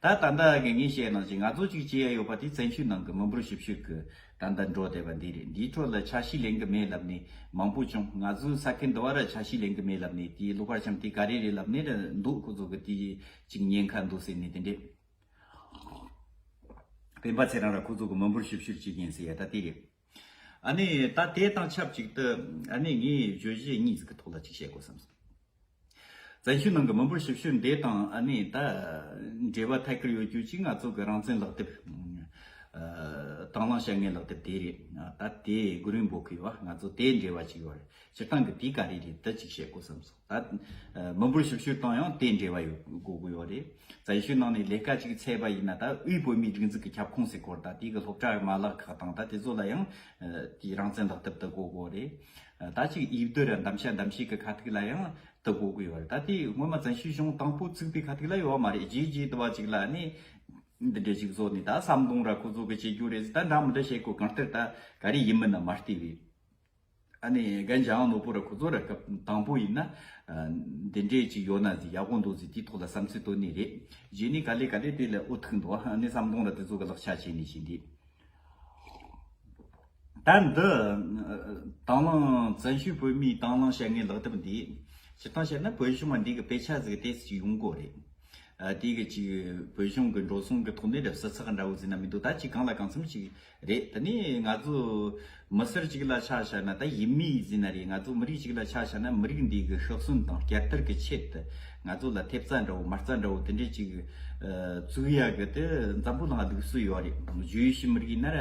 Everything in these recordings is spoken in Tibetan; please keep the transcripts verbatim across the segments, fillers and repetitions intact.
ད་ད་ལྟ་གི་ངས་བཤད་ནང་བཞིན་ང་ཚོ་གཅིག་བྱེད་ཡ་ཡོད་པ་དེ་བཙན་བྱོལ་ནང་གི་མི་འབོར་ཞིབ་བཤེར་གི་ད་ལྟ་འགྲོ་བསྡད་པ་འདི་རེད། འདིའི་ཁྲོད་ལ་ཆ་ཤས་ལེན་གི་མེད་ལབ་ནས་མང་པོ་བྱུང་། ང་ཚོའི་ས་ཁུལ་འདི་བ་ར་ཆ་ཤས་ལེན་གི་མེད་ལབ་ནས། དེའི་ལོ་ཁར་འཆམ་དེ་ག་རེ་རེད་ལབ་ནས་ར་འདུག་ཁོ་ཚོ་གི་དེ་གཅིག་ཉེན་ཁ་འདུག་ཟེར་ནས་དེ་འདྲས། སྤེན་པ་ཚེ་རིང་ར་ཁོ་ཚོ་གི་མི་འབོར་ཞིབ་བཤེར་བྱེད་མཁན་ཟེར་ཡ་ད་དེ་རེད། ཨ་ནི་ད་དེ་དང་ཆབས་ཅིག་ཏུ་ཨ་ནི་ངས་བརྗོད་གཞི་གཉིས་ཟིག་གི་ཐོག་ལ་ཅིག་བཤད་དགོས་བསམ་སོང་། བཙན་བྱོལ་ནང་གི་མི་འབོར་ཞིབ་བཤེར་འདི་དང་ཨ་ནི་ད་འབྲེལ་བ་ཐད་ཀར་ཡོད་རྒྱུ་ཅིག་ང་ཚོ་གི་རང་བཙན་ལག་དེབ། ཨ། དང་བླངས་བྱ་ངན་ལག་དེབ་དེ་རེད། ད་དེ་གུ་རུ་རིན་པོ་ཆེ་བ་ང་ཚོ་དེ་འབྲེལ་བ་ཅིག་ཡོད་རེད། སྤྱིར་བཏང་གི་དེ་ག་རེ་རེད་ད་ཅིག་བཤད་དགོས་བསམ་སོང་། ད་མི་འབོར་ཞིབ་བཤེར་དང་ཡང་དེ་འབྲེལ་བ་ཡོད་དགོས་ཀྱི་ཡོད་རེད། བཙན་བྱོལ་ནང་ནས་ལས་ཀ་ཅིག་བཙལ་བ་ཡིན་ན་ད་དབུས་བོད་མིའི་སྒྲིག་འཛུགས་ཀྱི་ཁྱབ་ཁོངས་ཟེར་སྐོར་ད་དེ་གི་སློབ་གྲྭ་མ་ལག་ཁག་དང་ད་དེ་ཚོ་ལ་ཡང་དེའི་རང་བཙན་ལག་དེབ་དེ་དགོས་ཀྱི་ཡོད་རེད། ད་ཅིག་ཡིག་སྡུད་ར་འདམ་བྱ་འདམ་བྱེད་ཀྱི་ཁ་ཐུག་ལ་ཡང་དེ་དགོས་ཀྱི་ཡོད་རེད། ད་དེ་སྔོན་མ་བཙན་བྱོལ་གཞུང་དང་པོ་བཙུགས་པའི་ཁ་ཐུག་ལ་ཡོད་མ་རེད། རྗེས་རྗེས་དུ་བ་ཅིག་ལ་ནི་འདི་འདྲ་ཅིག་བཟོ་ནས་ད་ཟམ་གདོང་ར་ཁོ་ཚོ་གི་བྱེད་རྒྱུ་རེད་ཟེར། ད་འདྲ་མི་འདྲ་བྱེད་དགོས། གང་ལྟར་ད་ག་རེ་ཡིན་མིན་ན་མ་བལྟས་པའི། ཨ་ནི་རྒན་འཇམ་དབྱངས་ནོར་བུ་ར་ཁོ་ཚོ་ར་སྐབས་དང་པོ་ཡིན་ན་ཨ་འདི་འདྲས་ཅིག་ཡོད་ན་ཟིག་ཡག་པོ་འདུག་ཟིག་དེའི་ཐོག་ལ་བསམ་ཚུལ་བཏོན་ནི་རེད། རྗེས་ནས་ག་ལེ་ག་ལེ་དེ་ལ་འུ་ཐུག་འདུག་ཨ་ནི་ཟམ་གདོང་ར་དེ་ཚོ་གི་ལག་ཆ་བྱས་ནས་བྱས་འདི། ད་འདི་དང་བླངས་བཙན་བྱོལ་བོད་མིའི་དང་བླངས་བྱ་ངན་ལག་དེབ་འདི་སྤྱིར་བཏང་བཤད་ན་བོད་གཞུང་ང་འདི་གི་དཔེ་ཆ་ཟིག་དེ་ཅིག་ཡོང་གོ་རེད། ཨ་དེ་གི་ཅིག་བོད་གཞུང་གི་འགྲོ་སོང་གི་ཐོག་ནས་ར་ཞིབ་ཚགས་འདྲ་བོ་ཟིན་ན་མི་འདུག་ད་ཅིག་གང་ལ་གང་འཚམ་ཅིག་རེད། དེ་ནས་ང་ཚོ་མི་སེར་ཅིག་ལ་ཆ་བཞག་ན་ད་ཡིན་མིན་ཟིན་ན་རེད། ང་ཚོ་མི་རིགས་ཅིག་ལ་ཆ་བཞག་ན་མི་རིགས་འདི་གི་ཤི་གསོན་དང་བསྐྱར་དར་གི་ཆེད་དུ་ང་ཚོ་ལ་ཐེབས་རྩ་འདྲ་བོ་མ་རྩ་འདྲ་བོ་དེ་འདྲས་ཅིག་ཨ་བཙུགས་ཡ་གི་དེ་འཛམ་བུ་གླིང་ལུགས་སྲོལ་ཡོད་རེད། བཞི་བཅུ་ཞེ་མི་རིགས་ཡིན་ན་ར་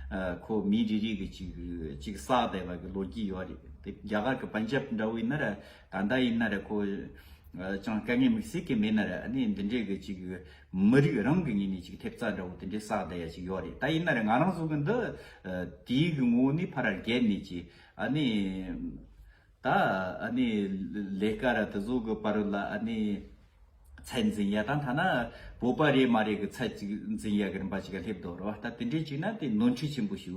ཨ་ཁོ་མི་རེ་རེ་གི་ཅིག་ཅིག་བསགས་བསྡད་པ་གི་ལོ་རྒྱུས་ཡོད་རེད། དེ་རྒྱ་གར་གི་པན་ཇབ་འདྲ་བོ་ཡིན་ན་ར་ད་ལྟ་ཡིན་ན་ར་ཁོ་ཨ་ཅང་དཀའ་ངལ་དམིགས་བསལ་གི་མེད་ན་ར་ཨ་ནི་འདི་འདྲས་གི་ཅིག་མི་རིགས་རང་གི་ངོས་ནས་ཅིག་ཐེབས་རྩ་འདྲ་བོ་དེ་འདྲས་བསགས་བསྡད་ཡ་ཅིག་ཡོད་རེད། ད་ཡིན་ན་ར་ང་རང་ཚོ་གི་འདི་ཨ་དེའི་གི་ངོ་བོ་ནས་ཕར་ར་བརྒལ་ནས་ཅིག་ཨ་ནི་ད་ཨ་ནི་ལས་ཀ་ར་དེ་ཚོ་གི་བར་ལ་ཨ་ནི་ཚད་འཛིན་ཡ་དང་ཐ་ན་བོད་པ་རེད་མ་རེད་གི་ཚད་ཅིག་འཛིན་ཡ་གི་རིམ་པ་ཅིག་ག་སླེབས་འདུག་རེད་བ། ད་དེ་འདྲས་ཅིག་ན་དེ་ནོར་འཁྲུལ་ཆེན་པོ་ཞིག་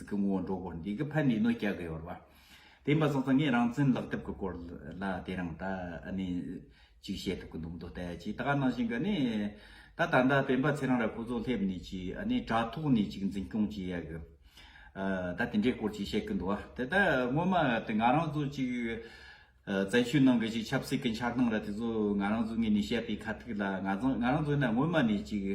གི་ངོ་བོ་འགྲོ་གོ་འདི་གི་ཕན་ནས་གནོད་སྐྱེལ་གི་ཡོད་རེད་བ། དེ་ཡིན་པ་སོང་ཙང་ངས་རང་བཙན་ལག་དེབ་ཀྱི་སྐོར་ལ་དེ་རིང་ད་ཨ་ནི་ཅིག་བཤད་ཐུབ་ཀྱི་འདུག་མདོ་ལྟ་ཡ་ཅིག་ད་ག་ནང་བཞིན་གི་ནི་ད་ད་ལྟ་སྤེན་པ་ཚེ་རིང་ར་ཁོ་ཚོ་སླེབས་ནས་ཅིག་ཨ་ནི་དྲ་ཐོག་ནས་ཅིག་འཛིན་སྐྱོང་བྱེད་ཡ་གི་ཨ་ད་དེ་འདྲའི་སྐོར་ཅིག་བཤད་ཀྱི་འདུག་ཨ། དེ་ད་སྔོན་མ་དེ་ང་རང་ཚོ་ཅིག་ཨ་བཙན་བྱོལ་ནང་གི་ཅིག་ཆབ་སྲིད་ཀྱི་འཆར་སྣང་ར་དེ་ཚོ་ང་རང་ཚོ་ངོས་ནས་བཤད་པའི་ཁ་ཐུག་ལ་ང་ཚོ་ང་རང་ཚོ་ན་སྔོན་མ་ནས་ཅིག་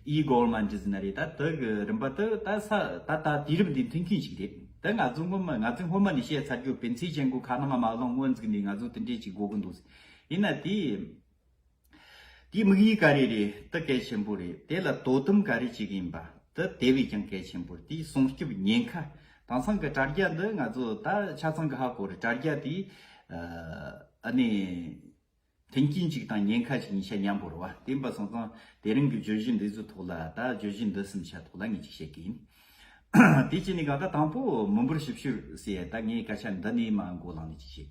ཨི་གོ་ཝར་མེན་ཊི་ཟེར་ན་རེད། ད་དེ་གི་རིམ་པ་དེ་ད་ས་ད་ད་དུས་རབས་འདིའི་མཐུན་རྐྱེན་ཞིག་རེད། ད་ང་ཚོ་སྔོན་མ་ང་ཚོས་སྔོན་མ་ནས་བཤད་ཚར་རྒྱུ་སྤེན་ཚེ་ཅན་གོ་ཁ་ནང་མ་ལངས་སྔོན་ཟིག་ནས་ང་ཚོ་དེ་འདྲས་ཅིག་དགོས་ཀྱི་འདུག་ཡིན་ན་དེ་དེའི་དམིགས་ཡུལ་ག་རེ་རེད། དེ་གལ་ཆེན་པོ་རེད། དེ་ལ་དོ་དམ་ག་རེ་བྱེད་ཀྱི་ཡིན་པ་དེ་དེ་བས་ཀྱང་གལ་ཆེན་པོ་རེད། དེའི་སྲུང་སྐྱོབ་ཉེན་ཁ་དེང་སང་གི་དྲ་རྒྱ་འདི་ང་ཚོ་ད་ཆ་ཚང་གི་ཧ་གོ་རེད། དྲ་རྒྱ་དེ་ཨ་ནི་མཐུན་རྐྱེན་གཅིག་དང་ཉེན་ཁ་གཅིག་གཉིས་ཆ་མཉམ་པོ་རེད་བ། དེ་ཡིན་པ་སོང་ཙང་དེ་རིང་གི་བརྗོད་གཞི་འདི་ཚོའི་ཐོག་ལ་ད་བརྗོད་གཞི་འདི་གསུམ་ཆ་ཐོག་ལ་ངས་ཅིག་བཤད་ཀྱི་ཡིན། དེ་བྱས་ནས་གང་ལྟར་དང་པོ་མི་འབོར་ཞིབ་བཤེར་ཟེར་ཡ་ད་ངས་སྐད་ཆ་འདི་ནས་མར་འགོ་ལངས་ནས་ཅིག་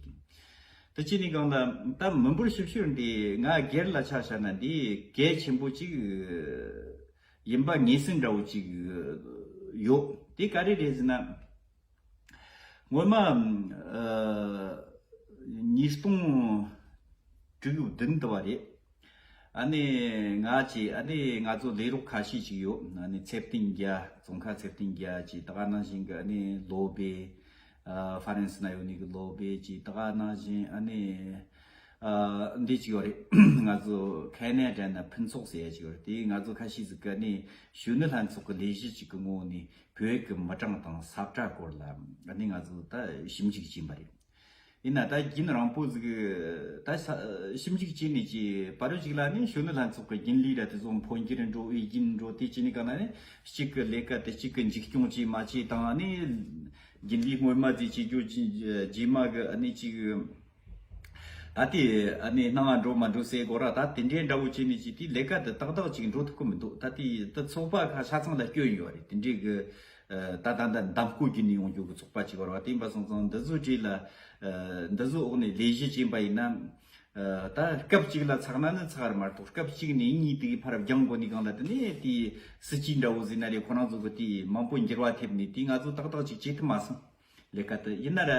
བཤད་ཀྱི་ཡིན། དེ་བྱས་ནས་གང་ལ་ད་མི་འབོར་ཞིབ་བཤེར་འདི་ང་སྒེར་ལ་ཆ་བཞག་ན་འདི་གལ་ཆེན་པོ་ཅིག་ཡིན་པ་ངེས་ཟིན་འདྲ་བོ་ཅིག་ཡོད། དེ་ག་རེ་རེད་ཟེར་ན། སྔོན་མ་ཨ་ཉིས་སྟོང་དྲུག་བདུན་དུ་བ་རེད། ཨ་ནི་ང་ཅི་ཨ་ནི་ང་ཚོ་ལས་རོགས་ཁ་ཤས་ཅིག་ཡོད། ཨ་ནི་ཚེ་བརྟན་རྒྱལ། ཙོང་ཁ་ཚེ་བརྟན་རྒྱལ་ཅི་ད་ག་ནང་བཞིན་གི་ཨ་ནི་ལོ་པེ། ཨ་ཧྥ་རན་སི་ན་ཡོད་ནི་གི་ལོ་པེ་ཅི་ད་ག་ནང་བཞིན་ཨ་ནི་ཨ་འདི་ཅིག་ཡོད་རེད། ང་ཚོ་ཁེ་ན་ཌ་ན་ཕུན་ཚོགས་ཟེར་ཡ་ཅིག་ཡོད་རེད། དེ་ང་ཚོ་ཁ་ཤས་ཟིག་གི་ཨ་ནི་གཞོན་ནུ་ལྷན་ཚོགས་ཀྱི་ལས་གཞི་ཅིག་གི་ངོ་བོ་ནས་བོད་ཀྱི་མི་གྲངས་དང་ས་བཀྲ་སྐོར་ལ་ཨ་ནི་ང་ཚོ་ད་ཞིབ་འཇུག་བྱས་པ་རེད། ཡིན་ན་ད་རྒྱུན་རིང་པོ་ཟིག་ད་ས་ཞིབ་འཇུག་བྱས་ནས་ཀྱི་བར་ཅིག་ལ་ནི་གཞོན་ནུ་ལྷན་ཚོགས་ཀྱི་རྒྱུན་ལས་ར་དེ་ཚོ་འཕོ་འགྱུར་འགྲོ་འོས་རྒྱུན་འགྲོ་དེ་བྱས་ནས་གང་ན་ནི་གཅིག་གི་ལས་ཀ་དེ་གཅིག་གི་འཇིགས་སྐྱོང་བྱས་མ་བྱས་དང་ནི་རྒྱུན་ལས་སྔོན་མ་དེ་བྱེད་རྒྱུ་རྗེས་མ་གི་ཨ་ནི་གཅིག་ད་དེ་ཨ་ནི་སྣང་བ་འགྲོ་མ་འགྲོ་ཟེར་དགོས་ར། ད་དེ་འདྲའི་འདྲ་བོ་བྱས་ནས་ཀྱི་དེ་ལས་ཀ་དེ་ཏག་ཏག་ཅིག་འགྲོ་ཐུབ་ཀྱི་མི་འདུག་ད་དེ་ད་ཚོགས་པ་ཁག་ཆ་ཚང་ལ་སྐྱོན་ཡོད་རེད། དེ་འདྲའི་གི་ད་ད་ད་འདམ་བསྐོ་བརྒྱུད་ནས་ཡོང་རྒྱུ་གི་ཚོགས་པ་ཅིག་བར་བ་དེ་ཡིན་པ་སོང་ཙང་འདི་ཚོའི་གྲས་ལ་འདི་ཚོའི་འོག་ནས་ལས་གཞི་བྱས་པ་ཡིན་ན་ད་སྐབས་གཅིག་ལ་ཚགས་ན་ནི་ཚགས་ར་མ་གཏོགས་སྐབས་གཅིག་ནས་གཉིས་དེ་གི་ཕར་སྦྱང་དགོས་ནི་གང་ལ་དེ་ནས་དེ་སྲིད་ཇུས་འདྲ་བོ་ཟིན་ན་རེད། ཁོ་རང་ཚོ་གི་དེ་མང་པོ་འགྱུར་བ་ཐེབས་ནས་དེ་ང་ཚོ་ཏག་ཏག་ཅིག་བྱེད་ཐུབ་མ་སོང་། ལས་ཀ་དེ་ཡིན་ན་ར་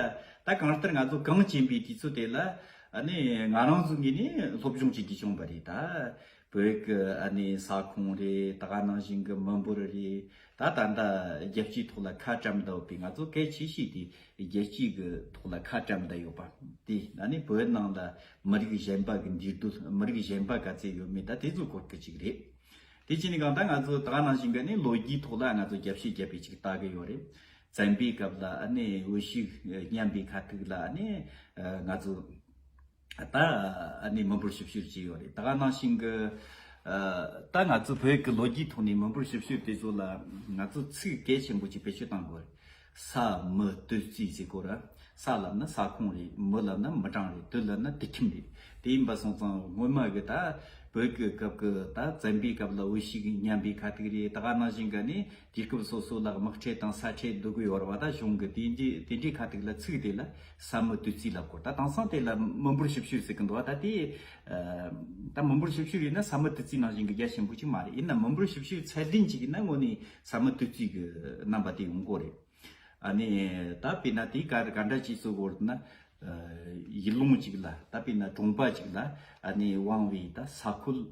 ད་གང་ལྟར་ང་ཚོ་གངས་ཅན་པའི་དུས་ཚོད་དེ་ལ་ཨ་ནི་ང་རང་ཚོ་ངོས་ནས་སློབ་སྦྱོང་བྱེད་རྒྱུ་བྱུང་བ་རེད་ད། བོད་ཀྱི་ཨ་ནི་ས་ཁོངས་རེད། ད་ག་ནང་བཞིན་གྱི་མི་འབོར་རེད། ད་ད་ལྟ་རྒྱལ་སྤྱིའི་ཐོག་ལ་ཁ་བཀྲམ་བསྡད་ཡོད་པའི། ང་ཚོ་གལ་ཆེ་ཤོས་དེ་རྒྱལ་སྤྱིའི་གི་ཐོག་ལ་ཁ་བཀྲམ་བསྡད་ཡོད་པ་དེ། ཨ་ནི་བོད་ནང་ལ་མི་རིགས་གཞན་པ་གི་འདུས་སྡོད། མི་རིགས་གཞན་པ་ག་ཚད་ཡོད་མེད། ད་དེ་ཚོའི་སྐོར་གྱི་ཅིག་རེད། དེ་བྱས་ནས་གང་ལྟར་ང་ཚོ་ད་ག་ནང་བཞིན་གྱི་ནི་ལོ་རྒྱུས་ཐོག་ལ་ང་ཚོ་རྒྱབ་བཤད་བརྒྱབ་པའི་ཅིག་ལྟ་གི་ཡོད་རེད། བཙན་པོའི་སྐབས་ལ་ཨ་ནི་དབུལ་ཕྱུག་མཉམ་པའི་ཁ་ཐུག་ལ་ཨ་ནི་ང་ཚོ་ད་ཨ་ནི་མི་འབོར་ཞིབ་བཤེར་བྱས་ཡོད་རེད། ད་ག་ནང་བཞིན་གྱི་ད་ང་ཚོ་བོད་ཀྱི་ལོ་རྒྱུས་ཐོག་ནས་མི་འབོར་ཞིབ་བཤེར་དེ་ཚོ་ལ་ང་ཚོ་ཚིག་གལ་ཆེན་པོ་ཅིག་བེད་སྤྱོད་གཏང་དགོས་རེད། ས་མུ་དུད་རྩིས་ཟེར་གོ་ར། ས་ལབ་ན་ས་ཁོངས་རེད། མུ་ལབ་ན་མི་གྲངས་རེད། དུད་ལབ་ན་དུད་ཁྱིམ་རེད། དེ་ཡིན་པ་སོང་ཙང་སྔོན་མ་གི་ད་བོད་ཀྱི་སྐབས་ཀྱི་ད་བཙན་པོའི་སྐབས་ལ་དབུལ་ཕྱུག་མཉམ་པའི་ཁ་ཐུག་རེད། ད་ག་ནང་བཞིན་ག་ནི་དུས་སྐབས་སོ་སོ་ལ་དམག་ཁྲལ་དང་ས་ཁྲལ་བསྡུ་གི་ཡོད་རེད་བ། ད་གཞུང་གི་དེ་འདྲའི་དེ་འདྲའི་ཁ་ཐུག་ལ་ཚིག་དེ་ལ་ས་མུ་དུད་རྩིས་ལབ་གོ། ད་དེང་སང་དེ་ལ་མི་འབོར་ཞིབ་བཤེར་ཟེར་གི་འདུག་བ། ད་དེ་ད་མི་འབོར་ཞིབ་བཤེར་ཡིན་ན་ས་མུ་དུད་རྩིས་ནང་བཞིན་གི་རྒྱ་ཆེན་པོ་ཅིག་མ་རེད། ཡིན་ན་མི་འབོར་ཞིབ་བཤེར་ཚད་ལྡན་ཅིག་ཡིན་ན་དངོས་ནས་ས་མུ་དུད་རྩིས་གི་རྣམ་པ་དེ་ཡོང་གོ་རེད། ཨ་ནི་ད་དཔེར་ན་དེའི་ག་ག་འདྲ་ཅིག་བཟོ་དགོས་ན། ཡུལ་ལུང་ཅིག་ལ་ད་དཔེར་ན་གྲོང་པ་ཅིག་ལ་ཨ་ནི་དབང་བའི་ད་ས་ཁུལ་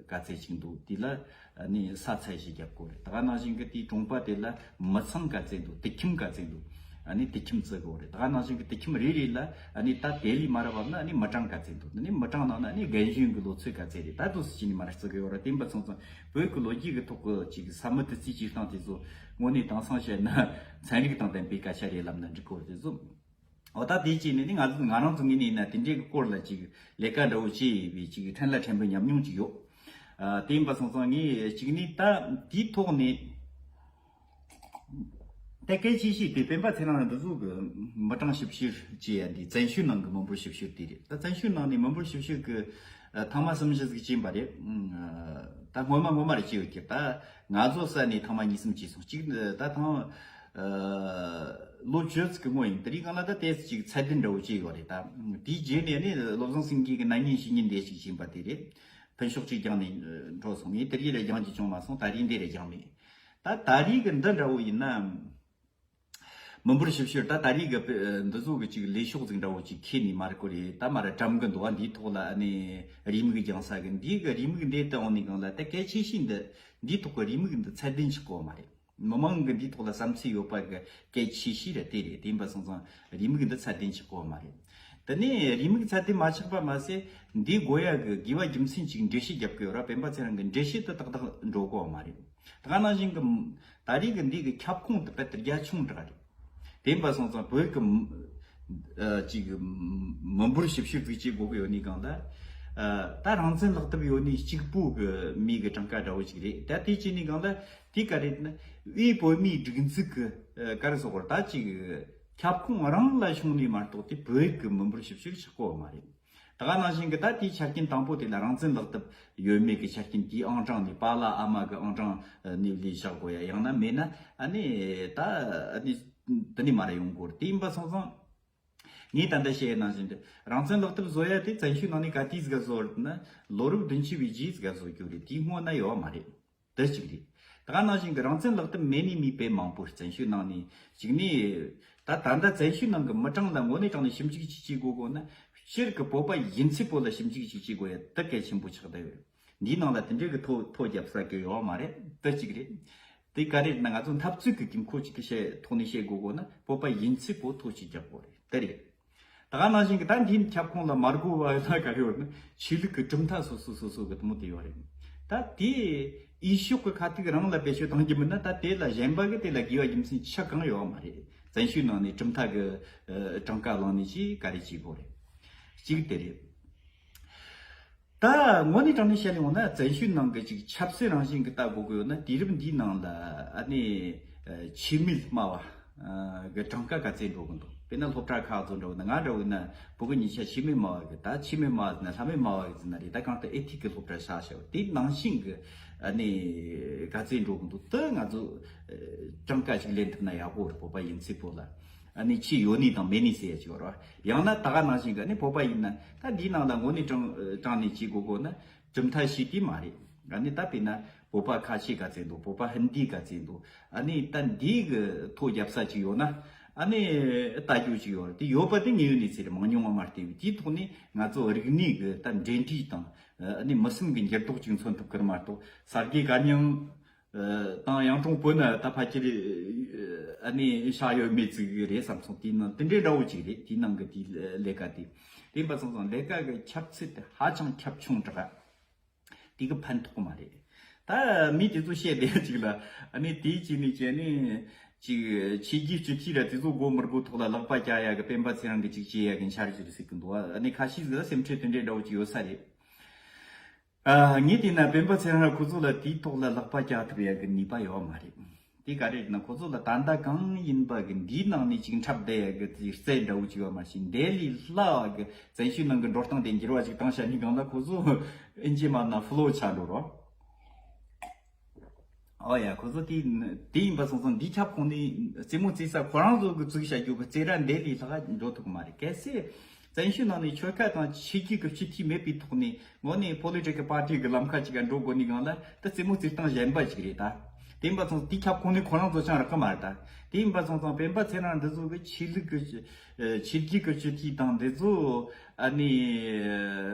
ག་ཚད་ཅིག་འདུག། དེ་ལ་ཨ་ནི་ས་ཚད་ཞིག་རྒྱབ་དགོས་རེད། ད་ག་ནང་བཞིན་གྱི་དེའི་གྲོང་པ་དེ་ལ་མི་ཚང་ག་ཚད་འདུག། དུད་ཁྱིམ་ག་ཚད་འདུག། ཨ་ནི་དུད་ཁྱིམ་བརྩི་དགོས་རེད། ད་ག་ནང་བཞིན་གྱི་དུད་ཁྱིམ་རེ་རེ་ལ་ཨ་ནི་ད་དེ་ལས་མར་བབས་ན་ཨ་ནི་མི་གྲངས་ག་ཚད་འདུག། ཨ་ནི་མི་གྲངས་ནང་ན་ཨ་ནི་རྒན་གཞོན་གྱི་ལོ་ཚོད་ག་ཚད་རེད། ད་དུ་སུ་ཅི་ནས་མར་བརྩི་གི་ཡོད་རེད། དེ་འབའ་སོང་ཙང་བོད་ཀྱི་ལོ་རྒྱུས་ཀྱི་ཐོག་གི་ཅིག་ས་མུ་དུད་རྩིས་བྱེད་སྟངས་དེ་ཚོ་དངོས་གནས་དེང་སང་བཤད་ན་ཚན་རིག་དང་ལྡན་པའི་སྐད་ཆ་རེད་ལབ་ན་འགྲིག་གི་རེད། དེ་ཚོ། འོ་ད་དེ་བྱས་ནས་ནི་ང་ཚོ་ང་རང་ཚོ་ངོས་ནས་ཡིན་ན་དེ་འདྲའི་གི་སྐོར་ལ་ཅིག་ལས་ཀ་འདྲ་བོ་བྱས་ཡོད་པའི་ཅིག་ཕྲན་ལ་ཕྲན་བུ་ཉམས་མྱོང་ཅིག་ཡོད། ཨ། དེ་ཡིན་པ་སོང་ཙང་ངས་གཅིག་ནས་ད་དེའི་ཐོག་ནས་ད་སྐད་ཆ་བཤད་དེ་སྤེན་པ་ཚེ་རིང་འདི་ཚོ་གི་མི་གྲངས་ཞིབ་བཤེར་བྱས་ཡ་འདི་བཙན་བྱོལ་ནང་གི་མི་འབོར་ཞིབ་བཤེར་དེ་རེད། ད་བཙན་བྱོལ་ནང་ནས་མི་འབོར་ཞིབ་བཤེར་གི་ཨ་ཐེངས་མ་གསུམ་བཞི་ཟིག་བྱས་པ་རེད། ཨ། ད་སྔོན་མ་སྔོན་མ་རེད་བྱས་ཡོད་ཀྱི། ད་ང་ཚོ་ས་ནས་ཐེངས་མ་གཉིས་གསུམ་བྱས་སོང་། གཅིག་ད་ཐེངས་ཨ་ལོ་བཅུ་ཙམ་གི་སྔོན་ཡིན། དེ་རིང་སྒང་ལ་ད་ཏོག་ཙམ་ཅིག་ཚད་ལྡན་འདྲ་བོ་བྱས་ཡོད་རེད། ད་དེའི་རྗེས་ནས་ནི་བློ་བཟང་སེང་གེ་གི་ན་ནིང་ཕྱི་ཉིན་འདས་ཅིག་ཕྱིན་པ་དེ་རེད། ཕུན་ཚོགས་གཅིག་རྒྱང་ནས་འགྲོ་སོང་། ངས་དེ་རྗེས་ལ་རྒྱང་ཅིག་བྱུང་མ་སོང་། ད་རེས་འདི་རེད་རྒྱང་མེད། ད་ད་རེས་གི་འདི་འདྲ་བོ་ཡིན་ན། མི་འབོར་ཞིབ་བཤེར་ད་ད་རེས་གི་འདི་ཚོ་གི་ཅིག་ལས་ཤོག་ཟིག་འདྲ་བོ་ཅིག་ཁྱེར་ནས་མར་གོ་རེད། ད་མར་བཀྲམ་གི་འདུག་བ། འདིའི་ཐོག་ལ་ཨ་ནི་རེའུ་མིག་རྒྱང་ས་གི་འདིའི་གི་རེའུ་མིག་འདི་ལྟ་འོང་ནས་གང་ལ་ད་སྐད་ཆ་བཤད་འདི་འདིའི་ཐོག་གི་རེའུ་མིག་འདི་ཚད་ལྡན་ཆགས་གོ་མ་རེད། མི་མང་གི་འདིའི་ཐོག་ལ་བསམ་ཚུལ་ཡོད་པ་གི་གལ་ཆེ་ཤོས་རེད། དེ་རེད། དེ་ཡིན་པ་སོང་ཙང་རེའུ་མིག་འདི་ཚད་ལྡན་ཆགས་གོ་མ་རེད། དེ་ནས་རེའུ་མིག་ཚད་ལྡན་མ་ཆགས་པ་མ་ཟད་འདི་དགོས་ཡ་གི་དགོས་པ་རྒྱུ་མཚན་ཅིག་འགྲེལ་བཤད་རྒྱབ་གི་ཡོད་ར། སྤེན་པ་ཚེ་རིང་གི་འགྲེལ་བཤད་དེ་ཏག་ཏག་འགྲོ་གོ་མ་རེད། ད་ག་ནང་བཞིན་གི་ད་རེས་གི་འདི་གི་ཁྱབ་ཁོངས་དེ་དཔེ་དེ་རྒྱ་ཆུང་དྲགས་རེད། དེ་ཡིན་པ་སོང་ཙང་བོད་གི་ཨ་ཅིག་མི་འབོར་ཞིབ་བཤེར་ཅིག་བྱེད་དགོས་གི་ཡོད་ནི་གང་ལ། ཨ་ད་རང་བཙན་ལག་དེབ་ཡོད་ནི་གཅིག་པོ་གི་མི་གི་གྲངས་ཀ་འདྲ་བོ་ཅིག་རེད། ད་དེ་བྱས་ནི་གང་ལ་དེ་ག་རེད་ན། དབུས་བོད་མིའི་སྒྲིག་འཛུགས་གི་ཨ་ག་རེ་ཟེར་དགོས་རེད། ད་ཅིག་ཁྱབ་ཁོངས་རང་ལ་བྱུང་ནི་མ་གཏོགས་དེ་བོད་གི་མི་འབོར་ཞིབ་བཤེར་ཆགས་གོ་མ་རེད། ད་ག་ནང་བཞིན་གི་ད་དེའི་ཆ་རྐྱེན་དང་པོ་དེ་ལ་རང་བཙན་ལག་དེབ་ཡོད་མེད་ཀྱི་ཆ་རྐྱེན། དེའི་ཨང་གྲངས་ནི་པཱ་ལགས་ཨ་མ་གི་ཨང་གྲངས་ནི་ལས་བཞག་དགོས་ཡ། ཡང་ན་མེད་ན་ཨ་ནི་ད་ཨ་ནི་དེ་ནི་མར་ཡོང་དགོས་རེད། དེ་ཡིན་པ་སོང་ཙང་ངས་ད་ལྟ་བཤད་ཡ་ནང་བཞིན་དུ་རང་བཙན་ལག་དེབ་བཟོ་ཡ་དེ་བཙན་བྱོལ་ནང་ནས་ག་དུས་ཟིག་ག་བཟོ་རེད་ན། ལོ་རབས་བདུན་ཅུ་བའི་རྗེས་ཟིག་ག་བཟོ་རྒྱུ་རེད། དེའི་སྔོན་ན་ཡོད་མ་རེད། དེ་གཅིག་རེད། ད་ག་ནང་བཞིན་གྱི་རང་བཙན་ལག་དེབ་མེད་ནི་མི་དཔེ་མང་པོ་བཙན་བྱོལ་ནང་ནས་གཅིག་ནས་ད་ད་ལྟ་བཙན་བྱོལ་ནང་གི་མི་གྲངས་ལ་དངོས་གནས་དྲང་ནས་ཞིབ་འཇུག་ཅིག་བྱེད་དགོས་དགོས་ན། སྤྱིར་གྱི་བོད་པ་ཡིན་ཚད་པོ་ལ་ཞིབ་འཇུག་ཅིག་བྱེད་དགོས་ཡ་དེ་གལ་ཆེན་པོ་ཆགས་བསྡད་ཡོད། འདིའི་ནང་ལ་དེ་འདྲའི་གི་ཐོ་ཐོ་རྒྱབ་ས་གི་ཡོད་མ་རེད། དེ་གཅིག་རེད། དེ་ག་རེ་རེད་ན་ང་ཚོ་འཐབ་རྩོད་ཀྱི་དགོས་མཁོ་ཅིག་གི་བཤད་ཐོག་ནས་བཤད་དགོས་དགོས་ན་བོད་པ་ཡིན་ཚད་པོ་ཐོ་ཅིག་རྒྱག་དགོས་རེད། དེ་རེད། ད་ག་ནང་བཞིན་གྱི་ད་འདིའི་ཁྱབ་ཁོངས་ལ་མ་དགོས་པ་ཡོད་ན་ག་རེ་ཡོད་ན་ཆོས་ལུགས་ཀྱི་གྲུབ་མཐའ་སོ་སོ་སོ་སོ་གི་དེ་མོ་དེ་ཡོད་རེད། ད་དེ་འོས་ཤོག་གི་ཁ་ཐུག་རང་ལ་བེད་སྤྱོད་གཏང་རྒྱུ་མིན་ན་ད་དེ་ལ་གཞན་པ་གི་དེ་ལ་དགོས་པ་རྒྱུ་མཚན་ཆ་གང་ཡོད་མ་རེད། བཙན་བྱོལ་ནང་ནས་གྲུབ་མཐའ་གི་ཨ་གྲངས་ཀ་བླངས་ནས་ཅིག་ག་རེ་བྱེད་དགོས་རེད། གཅིག་དེ་རེད། ད་དངོས་གནས་དྲང་གནས་བཤད་ཡོང་ན་བཙན་བྱོལ་ནང་གི་ཅིག་ཆབ་སྲིད་རང་བཞིན་གྱི་ལྟ་དགོས་ཀྱི་ཡོད་ན་དུས་རབས་འདིའི་ནང་ལ་ཨ་ནི་ཆེས་མེད་སྨྲ་བ་གི་གྲངས་ཀ་ག་ཚད་འགྲོ་གི་འདུག། དཔེར་ན་སློབ་གྲྭ་ཁག་ཚོ་འདྲ་བོ་ན་ང་འདྲ་བོ་ཡིན་ན་བོད་གི་ཉིན་ཆ་ཆེས་མེད་སྨྲ་བ་གི། ད་ཆེས་མེད་སྨྲ་བ་ཟེར་ན་ལྷ་མེད་སྨྲ་བ་གི་ཟེར་ན་རེད། ད་གང་ལྟར་ཨེ་ཐིག་གི་སློབ་གྲྭ་བཞག་བཞག་དེའི་ནང་བཞིན་གི་ཨ་ནི་ག་ཚད་འགྲོ་གི་འདུག། དེ་ང་ཚོ་གྲངས་ཀ་ཅིག་ལེན་ཐུབ་ན་ཡག་པོ་རེད། བོད་པ་ཡིན་ཚད་པོ་ལ། ཨ་ནི་ཆེས་ཡོད་ནི་དང་མེད་ནི་ཟེར་ཡ་ཅིག་ཡོད་རེད་བ། ཡང་ན་ད་ག་ནང་བཞིན་གི་ཨ་ནི་བོད་པ་ཡིན་ན་ད་འདིའི་ནང་ལ་དངོས་གནས་དྲང་དྲང་ནས་བྱེད་དགོས་དགོས་ན་གྲུབ་མཐའ་ཞིག་དེ་མ་རེད། ཨ་ནི་ད་དཔེར་ན་བོད་པ་ཁ་ཆེ་ག་ཚད་འདུག། བོད་པ་ཧིན་དི་ག་ཚད་འདུག། ཨ་ནི་ད་འདི་གི་ཐོ་རྒྱབ་ས་ཅིག་ཡོད་ན། ཨ་ནི་ལྟ་རྒྱུ་ཅིག་ཡོད་རེད། དེ་ཡོད་པ་དེ་དངོས་ཡོད་གནས་ཚུལ་རེད། མང་ཉུང་ང་མ་བལྟས་པའི། དེའི་ཐོག་ནས་ང་ཚོ་རིག་གནས་ཀྱི་ད་འབྲེལ་འདྲིས་དང་། ཨ་ནི་མི་སེམས་ཀྱི་འགྱུར་ལྡོག་ཅིག་མཚོན་ཐུབ་ཀྱི་རེད་མ་གཏོགས། གསར་བརྗེ་གར་མྱང་དང་ཡང་ཀྲོང་བོད་ན་ད་ཕལ་ཆེར་ཨ་ནི་ཆགས་ཡོད་མེད་ཅིག་རེད་བསམ་སོང་། དེའི་ནང་དེ་འདྲའི་འདྲ་བོ་ཅིག་རེད། དེའི་ནང་གི་དེའི་ལས་ཀ་དེ། དེ་ཡིན་པ་སོང་ཙང་ལས་ཀ་གི་ཁྱབ་ཚད་དེ་ཧ་ཅང་ཁྱབ་ཆུང་དྲགས། དེ་གི་ཕན་ཐོགས་མ་རེད། ད་མི་དེ་ཚོ་བཤད་བསྡད་ཅིག་ལ། ཨ་ནི་དེའི་ཅིག་ནས་བྱས་ནས་ཅིག་ཆོས་བརྒྱུད་སྤྱི་འཐུས་ར་དེ་ཚོ་དགོས་མི་དགོས་ཐོག་ལ་ལག་པ་བཀྱག་ཡ་གི། སྤེན་པ་ཚེ་རིང་གི་ཅིག་བྱེད་ཡ་གི་འཆར་གཞི་རེད་ཟེར་གི་འདུག་ཨ་ནི་ཁ་ཤས་ཟིག་ལ་སེམས་ཁྲལ་དེ་འདྲའི་འདྲ་བོ་ཅིག་ཡོད་ས་རེད། ཨ། ངས་བལྟས་ན་སྤེན་པ་ཚེ་རིང་ར་ཁོ་ཚོ་ལ་དེའི་ཐོག་ལ་ལག་པ་བཀྱག་ཐུབ་ཡ་གི་ནུས་པ་ཡོད་མ་རེད། དེ་ག་རེ་རེད་ན། ཁོ་ཚོ་ལ་ད་ལྟ་གང་ཡིན་པ་གི་འདིའི་ནང་ནས་ཅིག་འཁྲབ་བསྡད་ཡ་གི་དེ་རྩལ་འདྲ་བོ་ཅིག་ཡོད་མ་ཞིག་འདི་ལས་སླ་བ་གི་བཙན་བྱོལ་ནང་གི་འགྲོ་སྟངས་དེ་འགྱུར་བ་ཅིག་བཏང་བྱ་ནི་གང་ལ། ཁོ་ཚོ་ཨིན་ཇི་མ་ན་ཕ་ལོ་ཆགས་འགྲོ་རོགས། ཨོ་ཡ། ཁོ་ཚོ་དེ་དེ་ཡིན་པ་སོང་ཙང་འདི་ཁྱབ་ཁོངས་ནས་རྩེད་མོ་རྩེ་ས་ཁོ་རང་ཚོ་གི་བཙུགས་བྱ་རྒྱུ་གི་རྩེད་ར་འདི་ལས་ལྷག་འགྲོ་ཐུབ་མ་རེད། གལ་སྲིད་བཙན་བྱོལ་ནང་ནས་ཆོལ་ཁ་དང་ཆོས་བརྒྱུད་ཀྱི་སྤྱི་འཐུས་མེད་པའི་ཐོག་ནས་དངོས་གནས་པོ་ལི་ཊི་ཀལ་པར་ཊི་གི་ལམ་ཁ་ཅིག་ག་འགྲོ་དགོས་ནི་གང་ལ། ད་རྩེད་མོ་རྩེ་སྟངས་གཞན་པ་ཅིག་རེད་ད། དེ་ཡིན་པ་སོང་ཙང་དེ་ཁྱབ་ཁོངས་ནས་ཁོ་རང་ཚོ་ཅང་རག་གི་མ་རེད་ད། དེ་ཡིན་པ་སོང་ཙང་སྤེན་པ་ཚེ་རིང་འདི་ཚོ་གི་ཆོས་ལུགས་ཀྱི་ཆོས་བརྒྱུད་ཀྱི་སྤྱི་འཐུས་དང་འདི་ཚོ་ཨ་ནི་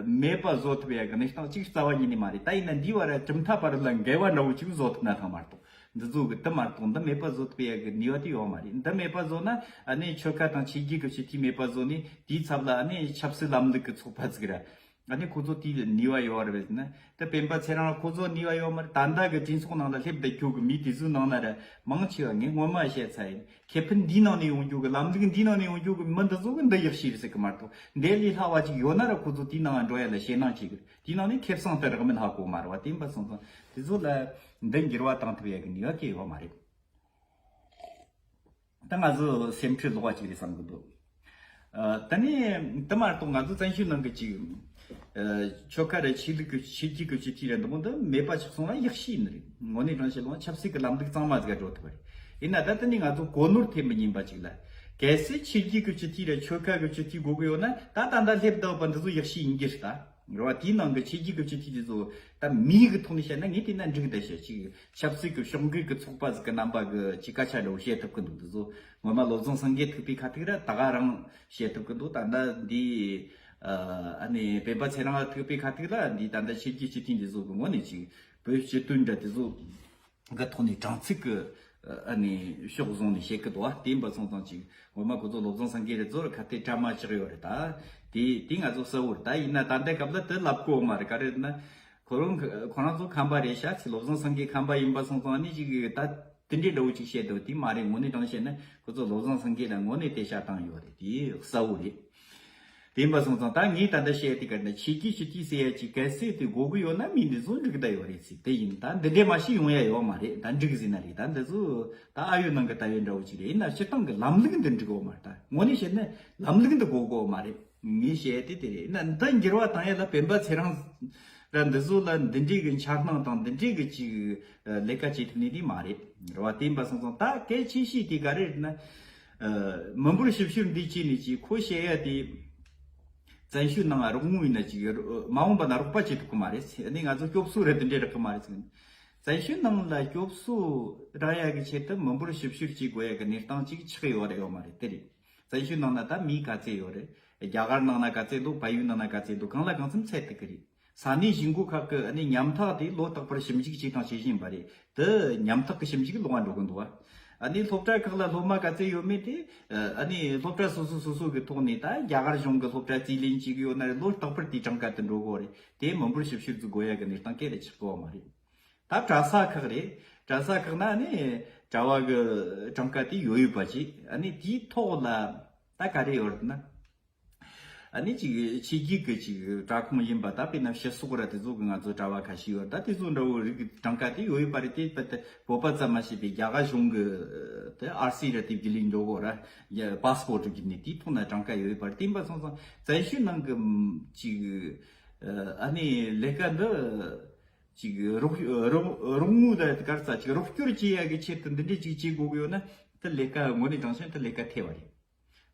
མེད་པ་བཟོ་ཐུབ་ཡ་གི་གནས་སྟངས་ཅིག་རྩ་བ་ཉིད་ནས་མ་རེད། ད་ཡིན་ན་འདི་བར་གྲུབ་མཐའ་བར་ལ་འགལ་བ་འདྲ་བོ་ཅིག་བཟོ་ཐུབ་ན་ཐང་མ་གཏོགས། འདི་ཚོ་གི་དེ་མ་གཏོགས་འདི་མེད་པ་བཟོ་ཐུབ་ཡ་གི་ནུས་པ་དེ་ཡོད་མ་རེད། འདི་མེད་པ་བཟོ་ན་ཨ་ནི་ཆོལ་ཁ་དང་ཆོས་བརྒྱུད་ཀྱི་སྤྱི་འཐུས་མེད་པ་བཟོ་ནས་དེའི་ཚབ་ལ་ཨ་ནི་ཆབ་སྲིད་ལམ་ལུགས་ཀྱི་ཚོགས་པ་ཟིག་ར། ཨ་ནི་ཁོ་ཚོ་དེའི་ནུས་པ་ཡོད་རེད་ཟེར་ན། ད་སྤེན་པ་ཚེ་རིང་ཁོ་ཚོ་ནུས་པ་ཡོད་མ་རེད། ད་ལྟ་གི་གྲོས་ཚོགས་ནང་ལ་སླེབས་བསྡད་རྒྱུ་གི་མི་དེ་ཚོའི་ནང་ན་ར་མང་ཆེ་བ་ངས་སྔོན་མ་བཤད་ཚར་ཡིན། ཁེ་ཕན་འདིའི་ནང་ནས་ཡོང་རྒྱུ་གི་ལམ་ལུགས་འདིའི་ནང་ནས་ཡོང་རྒྱུ་གི་མི་འདི་ཚོ་གི་འདི་ཡག་ཤོས་རེད་ཟེར་གི་མ་གཏོགས། འདི་ལས་སླ་བ་ཅིག་ཡོད་ན་ར་ཁོ་ཚོ་དེའི་ནང་འགྲོ་ཡ་ལ་ཞེད་སྣང་བྱེད་གི་རེད། དེའི་ནང་ནས་ཁེ་བཟང་དེ་རག་མིན་ཧ་གོ་མ་རེད་བ། དེ་ཡིན་པ་སོང་ཙང་དེ་ཚོ་ལ་འདི་འགྱུར་བ་བཏང་ཐུབ་ཡ་གི་ནུས་པ་གི་ཡོད་མ་རེད། ད་ང་ཚོ་སེམས་ཁྲལ་ལོག་པ་ཅིག་རེད་བསམ་གི་འདུག་ཨ། ད་ནི་དེ་མ་གཏོགས་ང་ཚོ་བཙན་བྱོལ་ནང་གི་ཅིག་ཨ། ཆོལ་ཁ་རེད། ཆོས་ལུགས་ཀྱི་ཆོས་བརྒྱུད་ཀྱི་སྤྱི་འཐུས་རེད། འདི་མོ་འདི་མེད་པ་ཆགས་སོང་ན་ཡག་ཤོས་ཡིན་རེད། དངོས་གནས་དྲང་བཤད་ལོང་ཆབ་སྲིད་ཀྱི་ལམ་ལུགས་གཙང་མ་ཟིག་ག་འགྲོ་ཐུབ་པ་རེད། ཡིན་ན་ད་ལྟ་ནི་ང་ཚོ་གོ་ནོར་ཐེབས་མི་ཉན་པ་ཅིག་ལ། གལ་སྲིད་ཆོས་བརྒྱུད་ཀྱི་སྤྱི་འཐུས་རེད། ཆོལ་ཁ་གི་སྤྱི་འཐུས་དགོས་གི་ཡོད་ན་ད་ད་ལྟ་སླེབས་བསྡད་པ་འདི་ཚོ་ཡག་ཤོས་ཡིན་གྱི་རེད་ད། རེད་བ། དེའི་ནང་གི་ཆོས་བརྒྱུད་ཀྱི་སྤྱི་འཐུས་དེ་ཚོ་ད་མིའི་གི་ཐོག་ནས་བཤད་ན་ངས་བལྟས་ན་འགྲིག་ད་བཤད་ཅིག་ཆབ་སྲིད་ཀྱི་ཕྱོགས་འགལ་གྱི་ཚོགས་པ་ཟིག་གི་རྣམ་པ་གི་ཅིག་སྐད་ཆ་འདྲ་བོ་བཤད་ཐུབ་ཀྱི་འདུག་འདི་ཚོ་ངོ་མ་བློ་བཟང་སེང་གེ་ཐུག་པའི་ཁ་ཐུག་ར་ད་ག་རང་བཤད་ཐུབ་ཀྱི་འདུག་ད་ལྟ་འདི་ཨ་ནི་སྤེན་པ་ཚེ་རིང་ཐུག་པའི་ཁ་ཐུག་ལ་འདི་ད་ལྟ་ཆོས་བརྒྱུད་སྤྱི་འཐུས་འདི་ཚོ་གི་ངོས་ནས་ཅིག་བོད་སྤྱི་དོན་འདྲ་དེ་ཚོ་གི་ཐོག་ནས་དྲང་ཚིག་གི་ཨ་ནི་ཕྱོགས་བཟུང་ནས་བཤད་ཀྱི་འདུག་བ། དེ་ཡིན་པ་སོང་ཙང་ཅིག་ངོ་མ་ཁོ་ཚོ་བློ་བཟང་སེང་གེ་རེད་ཚོ་ར་ཁ་གཏད་གྲ་མ་ཆག་ཡོད་རེད་ད། དེ་དེ་ང་ཚོ་གསལ་བོ་རེད་ད། ཡིན་ན་ད་ལྟའི་སྐབས་ལ་དེ་ལབ་གོ་མ་རེད། ག་རེ་རེད་ན། ཁོ་རང་ཁོ་རང་ཚོ་ཁམས་པ་རེད་ཤག་ཚེ་བློ་བཟང་སེང་གེ་ཁམས་པ་ཡིན་པ་སོང་ཙང་ཨ་ནི་ཅིག་ད་དེ་འདྲའི་འདྲ་བོ་ཅིག་བཤད་འདུག་དེ་མ་རེད། དངོས་གནས་དྲང་བཤད་ན་ཁོ་ཚོ་བློ་བཟང་སེང་གེ་ལ་དངོས་གནས་དེ་ཤ་བཏང་ཡོད་རེད། དེ་གསལ་བོ་རེད། དེ་ཡིན་པ་སོང་ཙང་ད་ངས་ད་ལྟ་བཤད་དེ་ག་ན་ཆོས་བརྒྱུད་སྤྱི་འཐུས་ཟེར་ཡ་ཅིག་གལ་སྲིད་དེ་དགོས་ཀྱི་ཡོད་ན་མི་འདི་ཚོ་འགྲིག་ད་ཡོད་རེད་ཟེར། དེ་ཡིན་ད་འདི་འདྲའི་མ་ཤི་ཡོང་ཡ་ཡོད་མ་རེད། ད་འགྲིག་ཟིན་ན་རེད། ད་འདི་ཚོ་ད་ཨ་ཡོད་ནང་གི་ད་ཡོད་འདྲ་བོ་ཅིག་རེད། ཡིན་ན་སྤྱི་བཏང་གི་ལམ་ལུགས་འདི་འགྲིག་ཡོད་མ་རེད། ད་དངོས་གནས་བཤད་ན་ལམ་ལུགས་འདི་དགོས་ཀྱི་ཡོད་མ་རེད། ངས་བཤད་དེ་དེ་རེད། ཡིན་ན་འདི་འགྱུར་བ་བཏང་ཡ་ལ་སྤེན་པ་ཚེ་རིང་ར་འདི་ཚོ་ལ་འདི་འདྲའི་གི་འཆར་སྣང་དང་འདི་འདྲའི་གི་ཅིག་ལས་ཀ་བྱེད་ཐུབ་ནི་དེ་མ་རེད། རེད་བ། དེ་ཡིན་པ་སོང་ཙང་ད་གལ་ཆེ་ཤོས་དེ་ག་རེ་རེད་ན། ཨ། མི་འབོར་ཞིབ་བཤེར་འདི་བྱས་ནས་ཅིག་ཁོ་བཤད་ཡ་དེ་བཙན་བྱོལ་ནང་རོགས་དངུལ་ཡིན་ན་ཅིག་མ་འོངས་པ་ན་རོགས་པ་བྱེད་ཐུབ་ཀྱི་མ་རེད། ཨ་ནི་ང་ཚོ་སྐྱོབ་གསོ་རེད་དེ་འདྲས་རག་གི་མ་རེད་ཟེར། བཙན་བྱོལ་ནང་ལ་སྐྱོབ་གསོ་རག་ཡ་གི་ཆེད་དུ་མི་འབོར་ཞིབ་བཤེར་བྱེད་དགོས་ཡ་གི་གནས་སྟངས་ཅིག་ཆགས་ཡོད་རེད་ཡོད་མ་རེད། དེ་རེད། བཙན་བྱོལ་ནང་ན་ད་མི་ག་ཚད་ཡོད་རེད། རྒྱ་གར་ནང་ན་ག་ཚད་འདུག་བལ་ཡུལ་ནང་ན་ག་ཚད་འདུག་གང་ལ་གང་འཚམ་ཚད་ཐུབ་ཀྱི་རེད། ས་གནས་གཞིས་འགོ་ཁག་གི་ཨ་ནི་ཉམ་ཐག་དེ་ལོ་རྟག་པར་ཞིབ་འཇུག་བྱས་དང་བྱེད་བཞིན་པ་རེད། དེ་ཉམ་ཐག་གི་ཞིབ་འཇུག་ལོག་པ་འགྲོ་གི་འདུག་བ། ཨ་ནི་སློབ་གྲྭ་ཁག་ལ་སློབ་མ་ག་ཚད་ཡོད་མེད་དེ། ཨ་ནི་སློབ་གྲྭ་སོ་སོ་སོ་སོ་གི་ཐོག་ནས་ད་རྒྱ་གར་གཞུང་གི་སློབ་གྲྭ་རྩིས་ལེན་བྱེད་གི་ཡོད་ན་རེད། ལོ་རྟག་པར་དེའི་གྲངས་ཀ་དེ་འགྲོ་གི་ཡོད་རེད། དེ་མི་འབོར་ཞིབ་བཤེར་ཚོ་དགོས་ཡ་གི་གནས་སྟངས་སྐད་ལ་ཆགས་གི་ཡོད་མ་རེད། ད་གྲྭ་ས་ཁག་རེད། གྲྭ་ས་ཁག་ན་ཨ་ནི་གྲྭ་བ་གི་གྲངས་ཀ་དེ་ཡོད་ཡོད་པ་ཅིག་ཨ་ནི་དེའི་ཐོག་ལ་ད་ག་རེ་ཡོད་རེད་ན། ཨ་ནི་ཅིག་ཆོས་བརྒྱུད་ཀྱི་ཅིག་གྲྭ་ཁོངས་ཡིན་པ། ད་དཔེར་ན་སྤྱི་ཚོགས་ར་དེ་ཚོ་གི་ང་ཚོ་གྲྭ་བ་ཁ་ཤས་ཡོད། ད་དེ་ཚོ་འདྲ་བོ་རིགས་གྲངས་ཀ་དེ་ཡོད་ཡོད་པ་རེད། དེ་ད་ལྟ་བོད་པ་ཙམ་མ་ཤེས་པའི་རྒྱ་གར་གཞུང་གི་དེ་ཨར་སི་ར་དེ་བརྒྱུད་ལས་འགྲོ་གོ་ར། པ་སི་པོར་ཊི་བརྒྱུད་ནས་དེའི་ཐོག་ན་གྲངས་ཀ་ཡོད་ཡོད་པ་རེད། དེ་ཡིན་པ་སོང་ཙང་བཙན་བྱོལ་ནང་གི་ཅིག་ཨ་ནི་ལས་ཀ་འདི་ཅིག་རོགས་རོགས་རོགས་དངུལ་ད་ག་རེ་ཟ་ཅིག་རོགས་སྐྱོར་བྱེད་ཡ་གི་ཆེད་དུ་འདི་འདྲས་ཅིག་བྱེད་དགོས་གི་ཡོད་ན་དེ་ལས་ཀ་དངོས་གནས་དྲང་བཤད་དེ་ལས་ཀ་ཐེ་བ་རེད།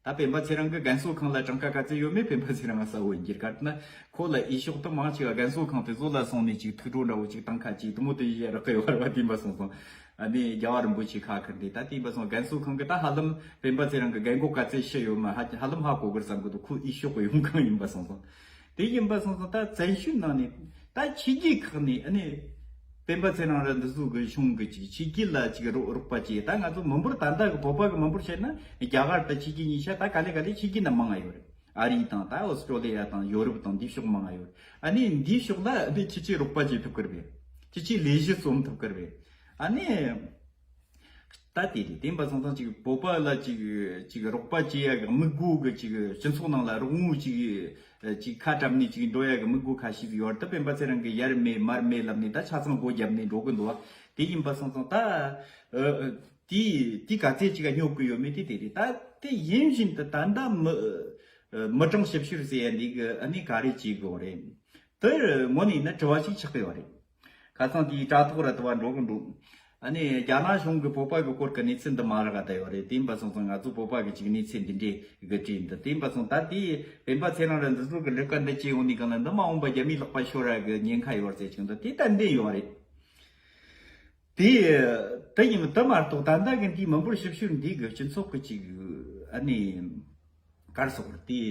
ད་སྤེན་པ་ཚེ་རིང་གི་རྒན་གསོ་ཁང་ལ་གྲངས་ཀ་ག་ཚད་ཡོད་མེད་སྤེན་པ་ཚེ་རིང་ལ་གསལ་བོ་ཡིན་གྱི། ག་རེ་ན་ཁོ་ལ་འོས་ཤོག་དང་མང་ཆེ་བ་རྒན་གསོ་ཁང་དེ་ཚོ་ལ་སོང་ནས་ཅིག་ཐུགས་སྤྲོ་འདྲ་བོ་ཅིག་བཏང་ཁ་ཅིག་དུ་མོ་དེ་ཡི་རག་གི་ཡོད་ར་བ། དེ་འབའ་སོང་སོང་། ཨ་ནི་རྒྱལ་བ་རིན་པོ་ཆེ་ཁ་ཁུར་འདི་ད་དེ་འབའ་སོང་རྒན་གསོ་ཁང་གི་ད་ཧ་ལམ་སྤེན་པ་ཚེ་རིང་གི་རྒན་གོག་ག་ཚད་ཤི་ཡོད་མ་ཧ་ཧ་ལམ་ཧ་གོ་གི་རེད་བསམ་གི་འདུག་ཁོ་འོས་ཤོག་གི་ཡོང་གང་ཡིན་པ་སོང་སོང་། དེ་ཡིན་པ་སོང་སོང་ད་བཙན་བྱོལ་ནང་ནས་ད་ཕྱི་རྒྱལ་ཁག་ནས་ཨ་ནི་སྤེན་པ་ཚེ་རིང་ར་འདི་ཚོ་གི་གཞུང་གི་ཅིག་ཕྱི་རྒྱལ་ལ་ཅིག་རོགས་རོགས་པ་བྱས། ད་ང་ཚོ་མི་འབོར་ད་ལྟ་གི་བོད་པ་གི་མི་འབོར་བཤད་ན་རྒྱ་གར་དང་ཕྱི་རྒྱལ་གཉིས་ཆ་ད་ག་ལེ་ག་ལེ་ཕྱི་རྒྱལ་ན་མང་ང་ཡོད་རེད། ཨ་རི་དང་ད་ཨོ་སི་ཀྲོ་ལི་ཡ་དང་ཡོ་རོབ་དང་འདི་ཕྱོགས་མང་ང་ཡོད་རེད། ཨ་ནི་འདི་ཕྱོགས་ལ་ཨ་ནི་ཁྱེད་ཀྱིས་རོགས་པ་བྱེད་ཐུབ་ཀི་རེད་པས། ཁྱེད་ཀྱིས་ལས་གཞི་རྩོམ་ཐུབ་ཀི་རེད་པས། ཨ་ནི། ད་དེ་རེད། དེ་འབའ་སོང་ཙང་ཅིག་བོད་པ་ལ་ཅིག་ཅིག་རོགས་པ་བྱེད་ཡ་གི་དམིགས་སྒོ་གི་ཅིག་སྤྱི་ཚོགས་ནང་ལ་རོགས་དངུལ་ཅིག་ཅིག་ཁ་བཀྲམ་ནས་ཅིག་འགྲོ་ཡ་གི་དམིགས་སྒོ་ཁ་ཤས་ཡོད་རེད། ད་སྤེན་པ་ཚེ་རིང་གི་ཡར་མེད་མར་མེད་ལབ་ནས་ད་ཆ་ཚང་སྒོ་བརྒྱབ་ནས་འགྲོ་གི་འདུག་བ། དེ་ཡིན་པ་སོང་ཙང་ད་ཨ་དེ་དེ་ག་ཚད་ཅིག་ག་སྙོབ་གི་ཡོད་མེད་དེ་དེ་རེད། ད་དེ་ཡིན་བཞིན་དུ་ད་ལྟ་མི་མི་གྲངས་ཞིབ་བཤེར་ཟེར་ཡ་འདི་གི་ཨ་ནི་ག་རེ་བྱེད་དགོས་རེད། དེར་དངོས་ནས་ཡིན་ན་དྲི་བ་ཞིག་ཆགས་ཀྱི་ཡོད་རེད། ཁ་སང་དེའི་དྲ་ཐོག་ར་དུ་བ་འགྲོ་གི་འདུག་ཨ་ནི་རྒྱ་ནག་གཞུང་གིས་བོད་པ་གི་སྐོར་གྱི་གནས་ཚུལ་འདི་མ་རག་ག་བསྡད་ཡོད་རེད། དེ་ཡིན་པ་སོང་ཙང་ང་ཚོ་བོད་པ་གི་ཅིག་གནས་ཚུལ་འདི་འདྲའི་གི་བྲིས་འདི། དེ་ཡིན་པ་སོང་ད་དེའི་སྤེན་པ་ཚེ་རིང་ར་འདི་ཚོ་གི་ལས་ཀ་འདི་བྱས་ཡོང་ནས་གང་ལ་འདི་མ་འོངས་པ་རྒྱ་མིའི་ལག་པ་ཤོར་ར་གི་ཉེན་ཁ་ཡོད་རེད་ཟེར་ཅིག་འདི་དེ་ལྟར་འདི་ཡོད་རེད། དེ་དེ་ཡིན་དེ་མ་གཏོགས་ད་ལྟ་གི་འདིའི་མི་འབོར་ཞིབ་བཤེར་འདི་གི་སྤྱི་ཚོགས་གི་ཅིག་ཨ་ནི། གར་སོགས་དེ་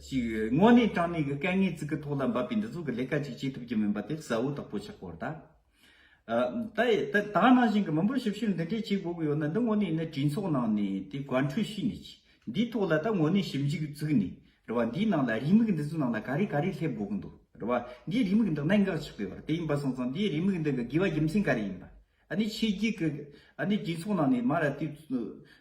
ཅིག་དངོས་གནས་དྲང་གནས་ཀྱི་དཀའ་ངལ་ཅིག་གི་ཐོག་ལ་འབབ་པའི་འདི་ཚོ་གི་ལས་ཀ་ཅིག་བྱེད་ཐུབ་ཀྱི་མིན་པ་དེ་གསལ་བོ་དག་པོ་ཆགས་པ་རེད་ད། ཨ་ད་ད་ད་ནང་བཞིན་གྱི་མི་འབོར་ཞིབ་བཤེར་འདི་འདྲས་བྱེད་དགོས་ཀྱི་ཡོད་ན་འདི་དངོས་གནས་ནི་གྲོས་ཚོགས་ནང་ནས་དེ་བཀའ་འཁྲོལ་ཞུས་ནས་ཅིག་འདིའི་ཐོག་ལ་ད་དངོས་གནས་ཞིབ་འཇུག་བཙུགས་ནས་རེད་བ། འདིའི་ནང་ལ་རེའུ་མིག་འདི་ཚོའི་ནང་ལ་ག་རེ་ག་རེ་སླེབས་དགོས་ཀྱི་འདུག་རེད་བ། འདིའི་རེའུ་མིག་འདི་གནད་འགག་ཆགས་ཀྱི་ཡོད་རེད། དེ་ཡིན་པ་སོང་ཙང་འདིའི་རེའུ་མིག་འདི་གི་དགོས་པ་རྒྱུ་མཚན་ག་རེ་ཡིན་པ། ཨ་ནི་ཕྱི་རྒྱལ་གྱི་ཨ་ནི་གྲོས་ཚོགས་ནང་ནས་མར་དེ་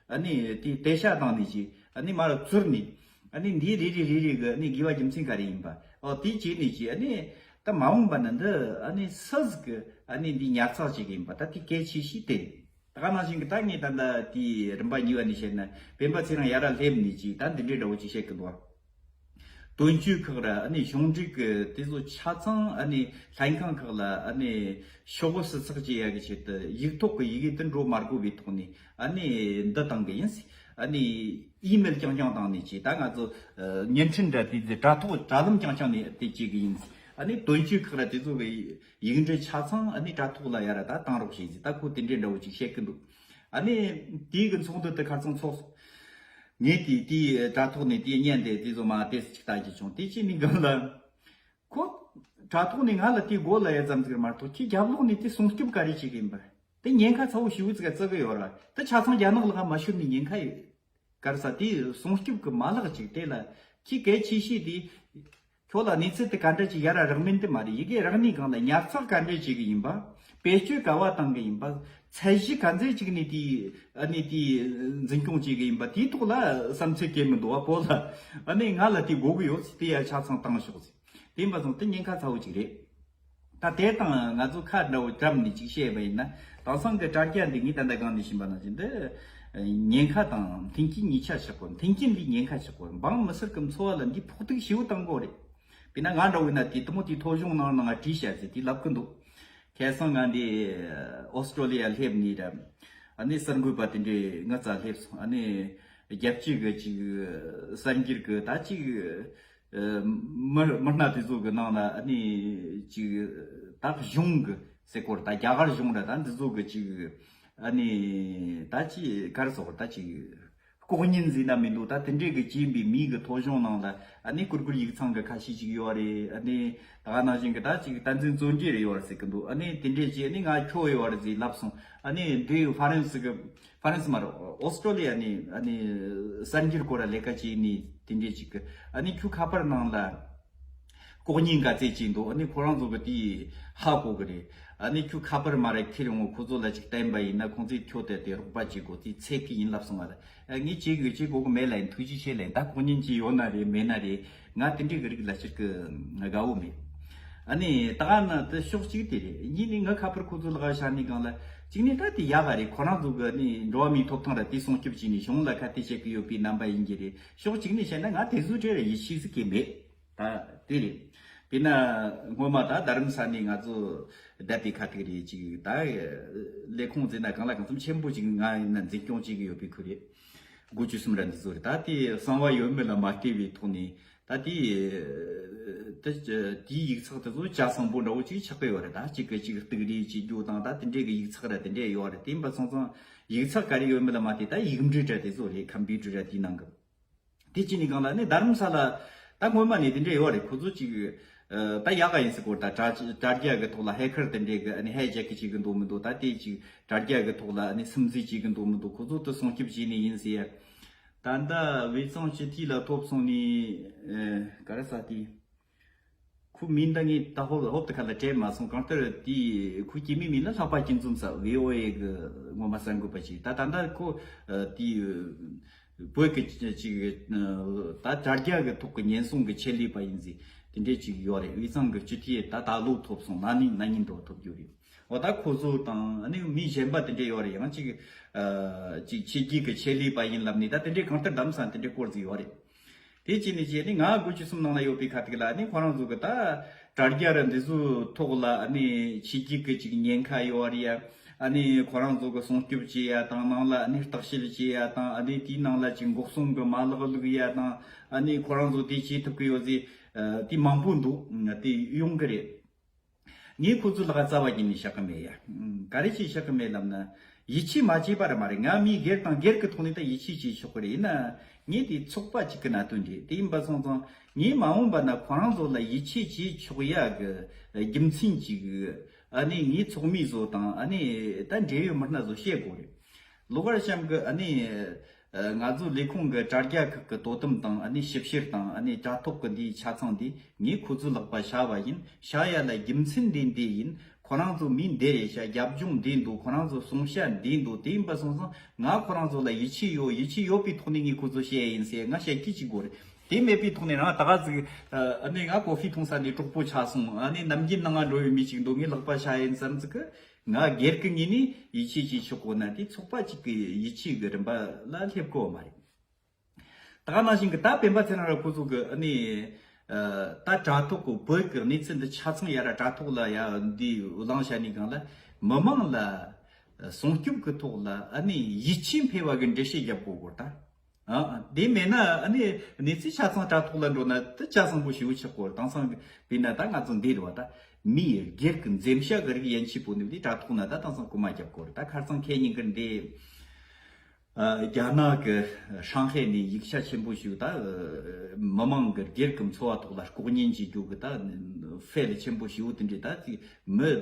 ཨ་ནི་དེ་དེ་ཤ་བཏང་ནས་ཀྱི་ཨ་ནི་མར་བཙུར་ནས་ཨ་ནི་འདི་རེ་རེ་རེ་རེ་གི་ཨ་ནི་དགོས་པ་རྒྱུ་མཚན་ག་རེ་ཡིན་པ། ཨོ་དེ་བྱས་ནས་ཀྱི་ཨ་ནི་ད་མ་འོངས་པ་ན་འདི་ཨ་ནི་སུ་ཟིག་གི་ཨ་ནི་འདི་ཉར་ཚགས་བྱེད་གི་ཡིན་པ། ད་དེ་གལ་ཆེ་ཤོས་དེ་རེད། ད་ག་ནང་བཞིན་གྱི་ད་ངས་ད་ལྟ་དེའི་རིམ་པ་གཉིས་པ་ནས་བཤད་ན་སྤེན་པ་ཚེ་རིང་ཡར་སླེབས་ནས་ཀྱི་ད་འདི་འདྲའི་འདྲ་བོ་ཅིག་བཤད་གི་འདུག་བ། དོན་གཅོད་ཁག་ར་ཨ་ནི་གཞུང་འབྲེལ་གི་དེ་ཚོ་ཆ་ཚང་ཨ་ནི་ལྷན་ཁང་ཁག་ལ་ཨ་ནི་ཤོག་བུ་ཞུ་ཚགས་བྱེད་ཡ་གི་ཆེད་དུ་ཡིག་ཐོག་གི་ཡི་གེ་དེ་འགྲོ་མ་དགོས་པའི་ཐོག་ནས་ཨ་ནི་འདི་བཏང་གི་ཡིན། ཨ་ནི་ཨི་མེལ་རྐྱང་རྐྱང་བཏང་ནས་ཀྱི་ད་ང་ཚོ་ཨ་བརྙན་འཕྲིན་འདྲ་དེ་དེ་དྲ་ཐོག་དྲ་ལམ་རྐྱང་རྐྱང་ནས་དེ་བྱེད་གི་ཡིན། ཨ་ནི་དོན་གཅོད་ཁག་ར་དེ་ཚོ་གི་ཡིག་འབྲེལ་ཆ་ཚང་ཨ་ནི་དྲ་ཐོག་ལ་ཡར་ད་བཏང་རོགས་བྱེད་ཟེར། ད་ཁོ་དེ་འདྲའི་འདྲ་བོ་ཅིག་བཤད་གི་འདུག་ཨ་ནི་དེའི་གི་ཚོགས་འདུ་དེ་ཁ་སང་ཚོགས་སོང་། ངས་དེ་དེའི་དྲ་ཐོག་ནས་དེའི་བརྙན་དེ་དེ་ཚོ་མ་དེ་ཅིག་ལྟ་རྒྱུ་བྱུང་། དེ་ཅི་ནི་གང་ལ་ཁོ་དྲ་ཐོག་ནས་ང་ལ་དེ་མགོ་ལ་ཡ་ཙམ་ཟིག་མ་གཏོགས་ཁྱི་རྒྱབ་ལོགས་ནས་དེ་སྲུང་སྐྱོབ་ག་རེ་བྱེད་གི་ཡིན་པ། དེ་ཉེན་ཁ་ཚ་བོ་ཞེ་པོ་ཅིག་ག་བརྩི་གི་ཡོད་ར། དེ་ཆ་ཚང་རྒྱ་ནག་ལ་ང་མ་ཤོར་ནས་ཉེན་ཁ་ཡོད། གར་ས་དེའི་སྲུང་སྐྱོབ་ཀྱི་མ་ལག་ཅིག་དེ་ལ་ཁྱི་གལ་ཆེ་ཤོས་དེ། ཁྱོད་ལ་གནས་ཚུལ་དེ་ག་འདྲ་ཅིག་ཡར་རག་མིན་དེ་མ་རེད། ཡི་གེ་རག་ནས་གང་ལ་ཉར་ཚགས་ག་འདྲ་བྱེད་གི་ཡིན་པ། བེད་སྤྱོད་ག་བ་བཏང་གི་ཡིན་པ། ཚད་གཞི་ག་ཚད་ཅིག་ནས་དེའི་ཨ་ནི་དེའི་འཛིན་སྐྱོང་བྱེད་གི་ཡིན་པ་དེའི་ཐོག་ལ་བསམ་ཚུལ་གལ་མི་འདུག་བ། བོད་ལ་ཨ་ནི་ང་ལ་དེ་དགོས་གི་ཡོད་ཟེར་དེ་ཡར་ཆ་ཚང་བཏང་ཤོག་ཟེར། དེ་ཡིན་པ་སོང་དེ་ཉེན་ཁ་ཚ་བོ་ཅིག་རེད། ད་དེ་དང་ང་ཚོ་ཁ་འདྲ་བོ་བཀྲམ་ནས་ཅིག་བཤད་པ་ཡིན་ན། དེང་སང་གི་དྲ་རྒྱ་འདི་ངས་ད་ལྟ་གང་ནས་ཤེས་པ་ནང་བཞིན་དུ་ཉེན་ཁ་དང་མཐུན་རྐྱེན་གཉིས་ཆ་ཆགས་པ། མཐུན་རྐྱེན་འདི་ཉེན་ཁ་ཆགས་པ། འབངས་མི་སེར་གྱི་འཚོ་བ་ལ་འདི་ཕོག་ཐུག་ཞེ་པོ་བཏང་གི་རེད། དཔེར་ན་ང་འདྲ་བོ་ཡིན་ན་དེ་དུ་མོ་དེ་ཐོ་གཞུང་ནང་ནང་བྲིས་བྱ་ཟེར་དེ་ལབ་གི་འདུག་ཁ་སང་ང་འདི་ཨོ་སི་ཀྲོ་ལི་ཡ་སླེབས་ནས་ར། ཨ་ནི་གསར་འགོད་པ་དེ་འདྲས་ང་རྩ་སླེབས་སོང་། ཨ་ནི་རྒྱལ་སྤྱི་གི་ཅིག་གསར་འགྱུར་གི་ད་ཅིག་ཨ་མི་མི་སྣ་དེ་ཚོ་གི་ནང་ལ་ཨ་ནི་ཅིག་ད་གཞུང་གི་ཟེར་སྐོར་ད་རྒྱ་གར་གཞུང་ར་ད་འདི་ཚོ་གི་ཅིག་ཨ་ནི་ད་ཅིག་ག་རེ་ཟེར་དགོས་རེད། ད་ཅིག་ལྐོག་ཉན་ཟེར་ན་མི་འདུག་ད་དེ་འདྲས་གི་བྱིན་པའི་མི་གི་ཐོ་གཞུང་ནང་ལ་ཨ་ནི་སྐུར་སྐུར་ཡིག་ཚང་གི་ཁ་ཤས་ཅིག་ཡོད་རེད། ཨ་ནི་ད་ག་ནང་བཞིན་གི་ད་ཅིག་བསྟན་འཛིན་བརྩོན་འགྲུས་རེ་ཡོད་རེད་ཟེར་གི་འདུག་ཨ་ནི་དེ་འདྲས་ཅིག་ཨ་ནི་ང་ཁྱོ་ཡོད་རེད་ཟེར་ལབ་སོང་། ཨ་ནི་འདི་ཧྥ་རན་སི་གི་ཧྥ་རན་སི་མ་རེད། ཨོ་སི་ཀྲོ་ལི་ཡ་ནས་ཨ་ནི་གསར་འགྱུར་སྐོར་ལ་ལས་ཀ་བྱས་ནས་དེ་འདྲས་ཅིག་གི་ཨ་ནི་ཁྱོད་ཁ་པར་ནང་ལ་ལྐོག་ཉན་ག་ཚད་ཅིག་འདུག་ཨ་ནི་ཁོ་རང་ཚོ་གི་དེ་ཧ་གོ་གི་རེད། ཨ་ནི་ཁྱོད་ཁ་པར་མ་རེད་ཁྱེར་ཡོང་ངོ་ཁོ་ཚོ་ལ་ཅིག་བསྟན་པ་ཡིན་ན་ཁོང་ཚོས་ཁྱོད་དེ་དེ་རོགས་པ་བྱེད་དགོས་དེ་ཚད་ཀྱི་ཡིན་ལབ་སོང་བ་རེད། ཨ་ངས་བྱེད་དགོས་བྱེད་དགོས་གི་མེད་ལ་ཡིན། ཐུགས་རྗེ་ཆེ་ལ་ཡིན། ད་ལྐོག་ཉན་ཅིག་ཡོད་ན་རེད་མེད་ན་རེད། ང་དེ་འདྲའི་གི་རིགས་ལ་ཅིག་གི་དགའ་བོ་མེད། ཨ་ནི་ད་ག་ན་དེ་ཕྱོགས་གཅིག་དེ་རེད། གཉིས་ནི་ངའི་ཁ་པར་ཁོ་ཚོ་ལག་བཞག་ནས་གང་ལ་གཅིག་ནི་ད་དེ་ཡག་ག་རེད། ཁོ་རང་ཚོ་གི་ནི་འགྲོ་བ་མིའི་ཐོབ་ཐང་ར་དེ་སྲུང་སྐྱོབ་བྱས་ནས་གཞུང་ལ་ཁ་གཏད་བྱེད་གི་ཡོད་པའི་རྣམ་པ་ཡིན་གྱི་རེད། ཕྱོགས་གཅིག་ནས་བཤད་ན་ང་དེ་ཚོའི་གྲས་ལ་ཡིད་ཆེས་ཟིག་གི་མེད། ད་དེ་རེད། དཔེར་ན་སྔོན་མ་ད་རྡ་རམ་ས་ནས་ང་ཚོ་བསྡད་པའི་ཁ་ཐུག་རེད། ཅིག་ད་ལས་ཁུངས་ཟེར་ན་གང་ལ་གང་འཚམ་ཆེན་པོ་ཅིག་ང་ཡིན་ན་འཛིན་སྐྱོང་བྱེད་གི་ཡོད་པའི་ཁུལ་རེད། དགུ་བཅུ་གསུམ་ར་འདི་ཚོ་རེད། ད་དེ་གསང་བ་ཡོད་མེད་ལ་མ་ལྟོས་པའི་ཐོག་ནས་ད་དེ་དེ་དེའི་ཡིག་ཚགས་དེ་ཚོ་ཇ་བཟང་པོ་འདྲ་བོ་ཅིག་ཆགས་ཀྱི་ཡོད་རེད། ད་གཅིག་གི་གཅིག་གཏུག་རེས་བྱེད་རྒྱུ་དང་། ད་དེ་འདྲའི་གི་ཡིག་ཚགས་ར་དེ་འདྲས་ཡོད་རེད། དེ་ཡིན་པ་སོང་ཙང་ཡིག་ཚགས་ག་རེ་ཡོད་མེད་ལ་མ་ལྟོས། ད་ཡིག་འབྲུ་ར་དེ་ཚོ་རེད། ཁམ་པུ་ཊར་ར་དེའི་ནང་གི། དེ་གཅིག་ནས་གང་ལ་ནི་རྡ་རམ་ས་ལ་ད་སྔོན་མ་ནས་དེ་འདྲ་ཡོད་རེད། ཁོ་ཚོ་གཅིག་ཨ་ད་ཡག་ག་ཡིན་ཟེར་གོ། ད་དྲ་དྲ་རྒྱ་གི་ཐོག་ལ་ཧེ་ཁར་དེ་འདྲས་གི་ཨ་ནི་ཧེ་ཇེག་གི་བྱེད་གི་འདུག་མི་འདུག་ད་དེ་གཅིག་དྲ་རྒྱ་གི་ཐོག་ལ་ཨ་ནི་སིམ་འཛུལ་བྱེད་གི་འདུག་མི་འདུག་ཁོ་ཚོ་དེ་སྲུང་སྐྱོབ་བྱས་ནས་ཡིན་ཟེར་ཡ། ད་ལྟ་ཝེ་ཙང་སྤྱི་འཐུས་ལ་ཐོབ་སོང་ནས་ཨ་ག་རེ་ཟ་དེ། ཁོའི་མིང་ད་ངས་ད་ཧོབ་ཧོབ་ཏེ་ཁ་ལ་དྲན་མ་སོང་། གང་ལྟར་དེ་ཁོའི་སྐྱེས་མའི་མིང་ལ་ལྷག་པ་སྐྱིད་འཛོམས་ཟེར། ཝི་ཨོ་ཨེ་གི་ངོ་མ་གསར་འགོད་པ་ཞིག་ད་ད་ལྟ་ཁོ་ཨ་དེ་བོད་ཀྱི་ཅིག་ད་དྲ་རྒྱ་གི་ཐོག་གི་ཉེན་སྲུང་གི་ཆེད་ལས་པ་ཡིན་ཟེར་དེ་འདྲས་ཅིག་ཡོད་རེད། ཝེ་ཙང་གི་སྤྱི་འཐུས་ད་ད་ལོ་ཐོབ་སོང་། ན་ནིང་ན་ནིང་འགྲོ་ཐོབ་རྒྱུ་རེད། འོ་ད་ཁོ་ཚོ་དང་ཨ་ནི་མི་གཞན་པ་དེ་འདྲས་ཡོད་རེད། ཡང་ཅིག་ཨ་ཅིག་ཕྱི་རྒྱལ་གི་ཆེད་ལས་པ་ཡིན་ལབ་ནས་ད་དེ་འདྲས་གང་ལྟར་གདམ་ས་དེ་འདྲས་སྐོར་ཟིག་ཡོད་རེད། དེ་བྱས་ནས་བྱས་ནས་ང་དགུ་བཅུ་གསུམ་ནང་ལ་ཡོད་པའི་ཁ་ཐུག་ལ་ནི་ཁོ་རང་ཚོ་གི་ད་དྲ་རྒྱ་ར་འདི་ཚོའི་ཐོག་ལ་ནི་ཕྱི་རྒྱལ་གི་ཅིག་ཉེན་ཁ་ཡོད་རེད་ཡ། ཨ་ནི་ཁོ་རང་ཚོ་གི་སྲུང་སྐྱོབ་བྱེད་ཡ་དང་། ནང་ལ་ཨ་ནི་བརྟག་དཔྱད་བྱེད་ཡ་དང་། ཨ་ནི་དེའི་ནང་ལ་ཅིག་འགོག་སྲུང་གི་མ་ལག་བླུག་ཡ་དང་། ཨ་ནི་ཁོ་རང་ཚོ་དེ་བྱེད་ཐུབ་ཀྱི་ཡོད་ཟེར་ཨ་དེ་མང་པོ་འདུག་དེ་ཡོང་གི་རེད། ངས་ཁོ་ཚོའི་ལག་རྩ་བ་ཉིད་ནས་བཞག་གི་མེད་ཡ། ཨ་ག་རེ་བྱས་བཞག་གི་མེད་ལབ་ན། ཡིད་ཆེས་མ་བྱས་པ་ར་མ་རེད། ང་མི་སྒེར་དང་སྒེར་གྱི་ཐོག་ནས་ད་ཡིད་ཆེས་བྱེད་ཆོག་གི་རེད། ཡིན་ན་ངས་དེ་ཚོགས་པ་གཅིག་གི་གནད་དོན་རེད། དེ་ཡིན་པ་སོང་ཙང་ངས་མ་འོངས་པ་ན་ཁོ་རང་ཚོ་ལ་ཡིད་ཆེས་བྱེད་ཆོག་ཡ་གི་རྒྱུ་མཚན་གཅིག་ཨ་ནི་ངའི་ཚོགས་མི་ཚོ་དང་ཨ་ནི་ད་འབྲེལ་ཡོད་མི་སྣ་ཚོ་བཤད་དགོས་རེད། ལོ་གར་ཤམ་གི་ཨ་ནི་ཨ་ང་ཚོ་ལས་ཁུངས་ཀྱི་དྲ་རྒྱ་ཁག་གི་དོ་དམ་དང་། ཨ་ནི་ཞིབ་བཤེར་དང་། ཨ་ནི་དྲ་ཐོག་གི་འདིའི་ཆ་ཚང་འདི་ངས་ཁོ་ཚོའི་ལག་པ་བཞག་པ་ཡིན། བཞག་ཡ་ལ་རྒྱུ་མཚན་འདི་འདི་ཡིན། ཁོ་རང་ཚོ་མི་འདི་རེད་ཤག་རྒྱབ་ལྗོངས་འདི་འདུག་ཁོ་རང་ཚོ་སྲུང་བྱ་འདི་འདུག་དེ་ཡིན་པ་སོང་ཙང་ང་ཁོ་རང་ཚོ་ལ་ཡིད་ཆེས་ཡོད། ཡིད་ཆེས་ཡོད་པའི་ཐོག་ནས་ངས་ཁོ་ཚོ་བཤད་ཡ་ཡིན་ཟེར་ང་བཤད་ཀྱི་ཅིག་དགོས་རེད། དེ་མེད་པའི་ཐོག་ནས་རང་ད་ག་ཟིག་ཨ་ནི་ང་ཀོ་ཧྥི་འཐུང་ས་ནས་གྲོགས་པོ་ཆགས་སོང་། ཨ་ནི་ནམ་རྒྱུན་ནང་ང་འགྲོ་བའི་མི་ཅིག་འདུག་ངས་ལག་པ་བཞག་ཡིན་བསམ་ཟིག་གི་ང་སྒེར་གྱི་ངོས་ནས་ཡིད་ཆེས་བྱེད་ཆོག་གོ་ན། དེ་ཚོགས་པ་གཅིག་གི་ཡིད་ཆེས་ཀྱི་རིམ་པ་ལ་སླེབས་གོ་མ་རེད། ད་ག་ནང་བཞིན་གྱི་ད་སྤེན་པ་ཚེ་རིང་ར་ཁོ་ཚོ་གི་ཨ་ནི་ཨ་ད་དྲ་ཐོག་གི་བོད་ཀྱི་གནས་ཚུལ་འདི་ཆ་ཚང་ཡ་ར་དྲ་ཐོག་ལ་ཡ་འདི་བླངས་བྱ་ནས་གང་ལ་མི་མང་ལ་སྲུང་སྐྱོབ་ཀྱི་ཐོག་ལ་ཨ་ནི་ཡིད་ཆེས་འཕེལ་བ་གི་འགྲེལ་བཤད་རྒྱབ་དགོས་གོ་ད། ཨ། དེ་མེད་ན་ཨ་ནི་གནས་ཚུལ་ཆ་ཚང་དྲ་ཐོག་ལ་འགྲོ་ན་དེ་ཆ་ཚང་པོ་ཞེ་པོ་ཆགས་གོ། དེང་སང་གི་བྱས་ན་ད་ང་ཚོ་འདི་རེད་བ། ད་མིའི་སྒེར་གྱི་འཛེམ་བྱ་གི་རིགས་ཡན་ཆད་པོ་ནི་དེ་དྲ་ཐོག་ན་ད་དེང་སང་རྐུ་མ་རྒྱབ་གོ་རེད། ད་ཁ་སང་ཁེ་ཉིན་གི་འདི་ཨ་རྒྱ་ནག་གི་ཧྲང་ཧའེ་ནས་ཡིག་ཆ་ཆེན་པོ་ཞིག་ད་མི་མང་གི་སྒེར་གྱི་འཚོ་བ་ཐོག་ལ་ལྐོག་ཉན་བྱེད་རྒྱུ་གི་ད་ཧྥེལ་ཆེན་པོ་ཞེ་པོ་དེ་འདྲས། ད་དེ་མི་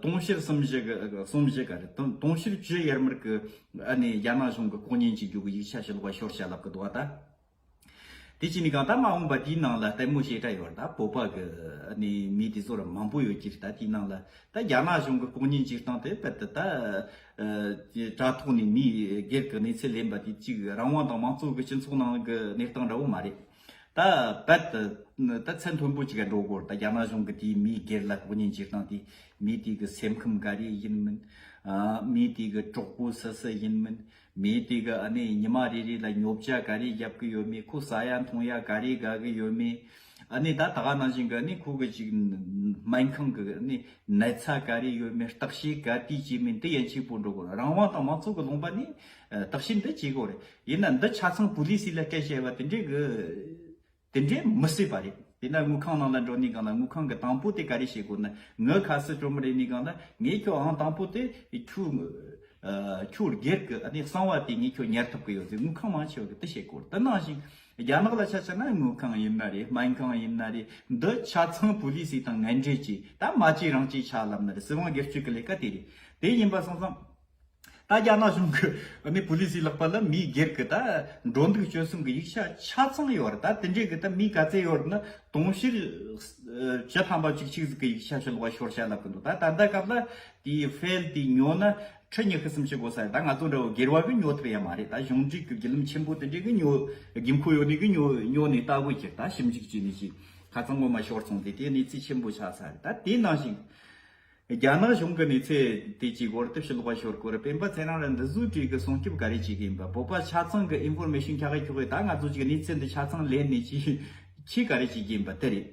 དུང་ཕྱུར་གསུམ་བཞི་གི་གསུམ་བཞི་ག་རེ་དུང་དུང་ཕྱུར་བཅུ་ཡར་མར་གི་ཨ་ནི་རྒྱ་ནག་གཞུང་གི་ལྐོག་ཉན་བྱེད་རྒྱུ་གི་ཡིག་ཆ་ཕྱི་ལོགས་པ་ཤོར་བྱ་ལབ་གི་འདུག་བ། ད་དེ་བྱས་ནས་གང་ལྟར་མ་འོངས་པ་དེའི་ནང་ལ་ལྟད་མོ་ཞེ་དྲག་ཡོད་རེད། ད་བོད་པ་གི་ཨ་ནི་མི་དེ་ཚོ་ར་མང་པོ་ཡོད་ཀྱི་རེད། ད་དེའི་ནང་ལ་ད་རྒྱ་ནག་གཞུང་གི་ལྐོག་ཉན་བྱེད་སྟངས་དེ་རྦད་དེ་ད་ཨ་དྲ་ཐོག་ནས་མིའི་སྒེར་གི་གནས་ཚུལ་ལེན་པ་དེ་གཅིག་རང་དབང་དང་མང་གཙོ་གི་སྤྱི་ཚོགས་ནང་གི་གནས་སྟངས་འདྲ་བོ་མ་རེད། ད་རྦད་དེ་ད་ཚད་མཐོན་པོ་ཅིག་ག་འགྲོ་དགོས་རེད། ད་རྒྱ་ནག་གཞུང་གི་དེའི་མིའི་སྒེར་ལ་ལྐོག་ཉན་བྱེད་སྟངས་དེ། མི་དེ་གི་སེམས་ཁམས་ག་རེ་ཡིན་མིན། ཨ་མི་དེ་གི་གྲོགས་པོ་སུ་སུ་ཡིན་མིན། མི་དེ་གི་ཨ་ནི་ཉི་མ་རེ་རེ་ལ་ཉོ་ཆ་ག་རེ་རྒྱབ་གི་ཡོད་མེད། ཁོ་ཟ་ཡ་འཐུང་ཡ་ག་རེ་དགའ་གི་ཡོད་མེད། ཨ་ནི་ད་ད་ག་ནང་བཞིན་གི་ཨ་ནི་ཁོ་གི་ཅིག་སྨན་ཁང་གི་ཨ་ནི་ན་ཚ་ག་རེ་ཡོད་མེད། བརྟག་དཔྱད་ག་དུས་བྱེད་མིན་དེ་ཡན་ཆད་པོ་འགྲོ་དགོས། རང་དབང་དང་མང་གཙོ་གི་ལུང་པ་ནས་ཨ་བརྟག་དཔྱད་འདི་བྱེད་དགོས་རེད། ཡིན་ན་འདི་ཆ་ཚང་པུ་ལི་སི་ལ་སྤྲད་བྱས་པ་དེ་འདྲའི་གི་དེ་འདྲའི་མི་སྲིད་པ་རེད། དེ་ན་དངུལ་ཁང་ནང་ལ་འགྲོ་ནས་གང་ལ་དངུལ་ཁང་གི་དང་པོ་དེ་ག་རེ་བྱེད་དགོས་ན། ངའི་ཁ་སི་སྤྲོ་མི་རེད་ནས་གང་ལ་ངས་ཁྱོད་ཨང་དང་པོ་དེ་ཁྱོད་ཨ་ཁྱོད་སྒེར་གི་ཨ་ནི་གསང་བ་དེ་ངས་ཁྱོད་ཉར་ཐུབ་གི་ཡོད་ཟེར། དངུལ་ཁང་མང་ཆེ་བ་གི་དེ་བྱེད་དགོས། དེ་ནང་བཞིན་རྒྱ་ནག་ལ་ཆ་བཞག་ན་དངུལ་ཁང་ཡིན་ན་རེད། སྨན་ཁང་ཡིན་ན་རེད། འདི་ཆ་ཚང་པུ་ལི་སི་དང་ངན་འབྲེལ་གྱིས་ད་མ་བྱེད་རང་བྱེད་ཆགས་ལབ་ན་རེད། སྲིད་དབང་སྒེར་གཅོད་ཀྱི་ལས་ཀ་དེ་རེད། དེ་ཡིན་པ་སོང་ཙང་། ད་རྒྱ་ནག་གཞུང་གི་ཨ་ནི་པུ་ལི་སི་ལག་པ་ལ་མིའི་སྒེར་གི་ད་འགྲོ་འདུག་སྤྱོད་གསུམ་གི་ཡིག་ཆ་ཆ་ཚང་ཡོད་རེད། ད་དེ་འདྲའི་གི་ད་མི་ག་ཚད་ཡོད་རེད་ན་དུང་ཕྱུར་ཨ་བཅུ་ཐམ་པ་གཅིག་གཅིག་ཟིག་གི་ཡིག་ཆ་ཕྱི་ལོགས་པ་ཤོར་བྱ་ལབ་གི་འདུག་ད་ད་ལྟ་སྐབས་ལ་དེའི་ཧྥེལ་དེ་ཉོ་ན་ཁྲི་ཉི་ཤུ་སུམ་ཅུ་དགོས་ས་རེད། ད་ང་ཚོ་འདྲ་བོ་སྒེར་བ་གི་ཉོ་ཐུབ་ཡ་མ་རེད། ད་གཞུང་འབྲེལ་གི་བརྒྱུད་ལམ་ཆེན་པོ་དེ་འདྲའི་གི་ཉོ་དགོས་མཁོ་ཡོད་ནི་གི་ཉོ་ཉོ་ནས་ལྟ་དགོས་ཀྱི་རེད། ད་ཞིབ་འཇུག་བྱས་ནས་ཅིག་ཁ་ཚང་ངོ་མ་ཤོར་སོང་དེ་དེ་གནས་ཚུལ་ཆེན་པོ་ཆགས་ས་རེད། ད་དེ་ནང་བཞིན། རྒྱ་ནག་གཞུང་གི་གནས་ཚུལ་དེ་གཅིག་གོ་ར་དེ་ཕྱི་ལོགས་པ་ཤོར་གོ་ར། སྤེན་པ་ཚེ་རིང་ར་འདི་ཟུག་བྲིས་གི་སྲུང་སྐྱོབ་ག་རེ་བྱེད་གི་ཡིན་པ། བོད་པ་ཆ་ཚང་གི་ཨིན་ཕོར་མེ་ཤོན་ཁྱག་གི་ཁྱོག་གི་ད་ང་ཚོ་ཅིག་གནས་ཚུལ་འདི་ཆ་ཚང་ལེན་ནས་ཅི་ཅི་ག་རེ་བྱེད་གི་ཡིན་པ་དེ་རེད།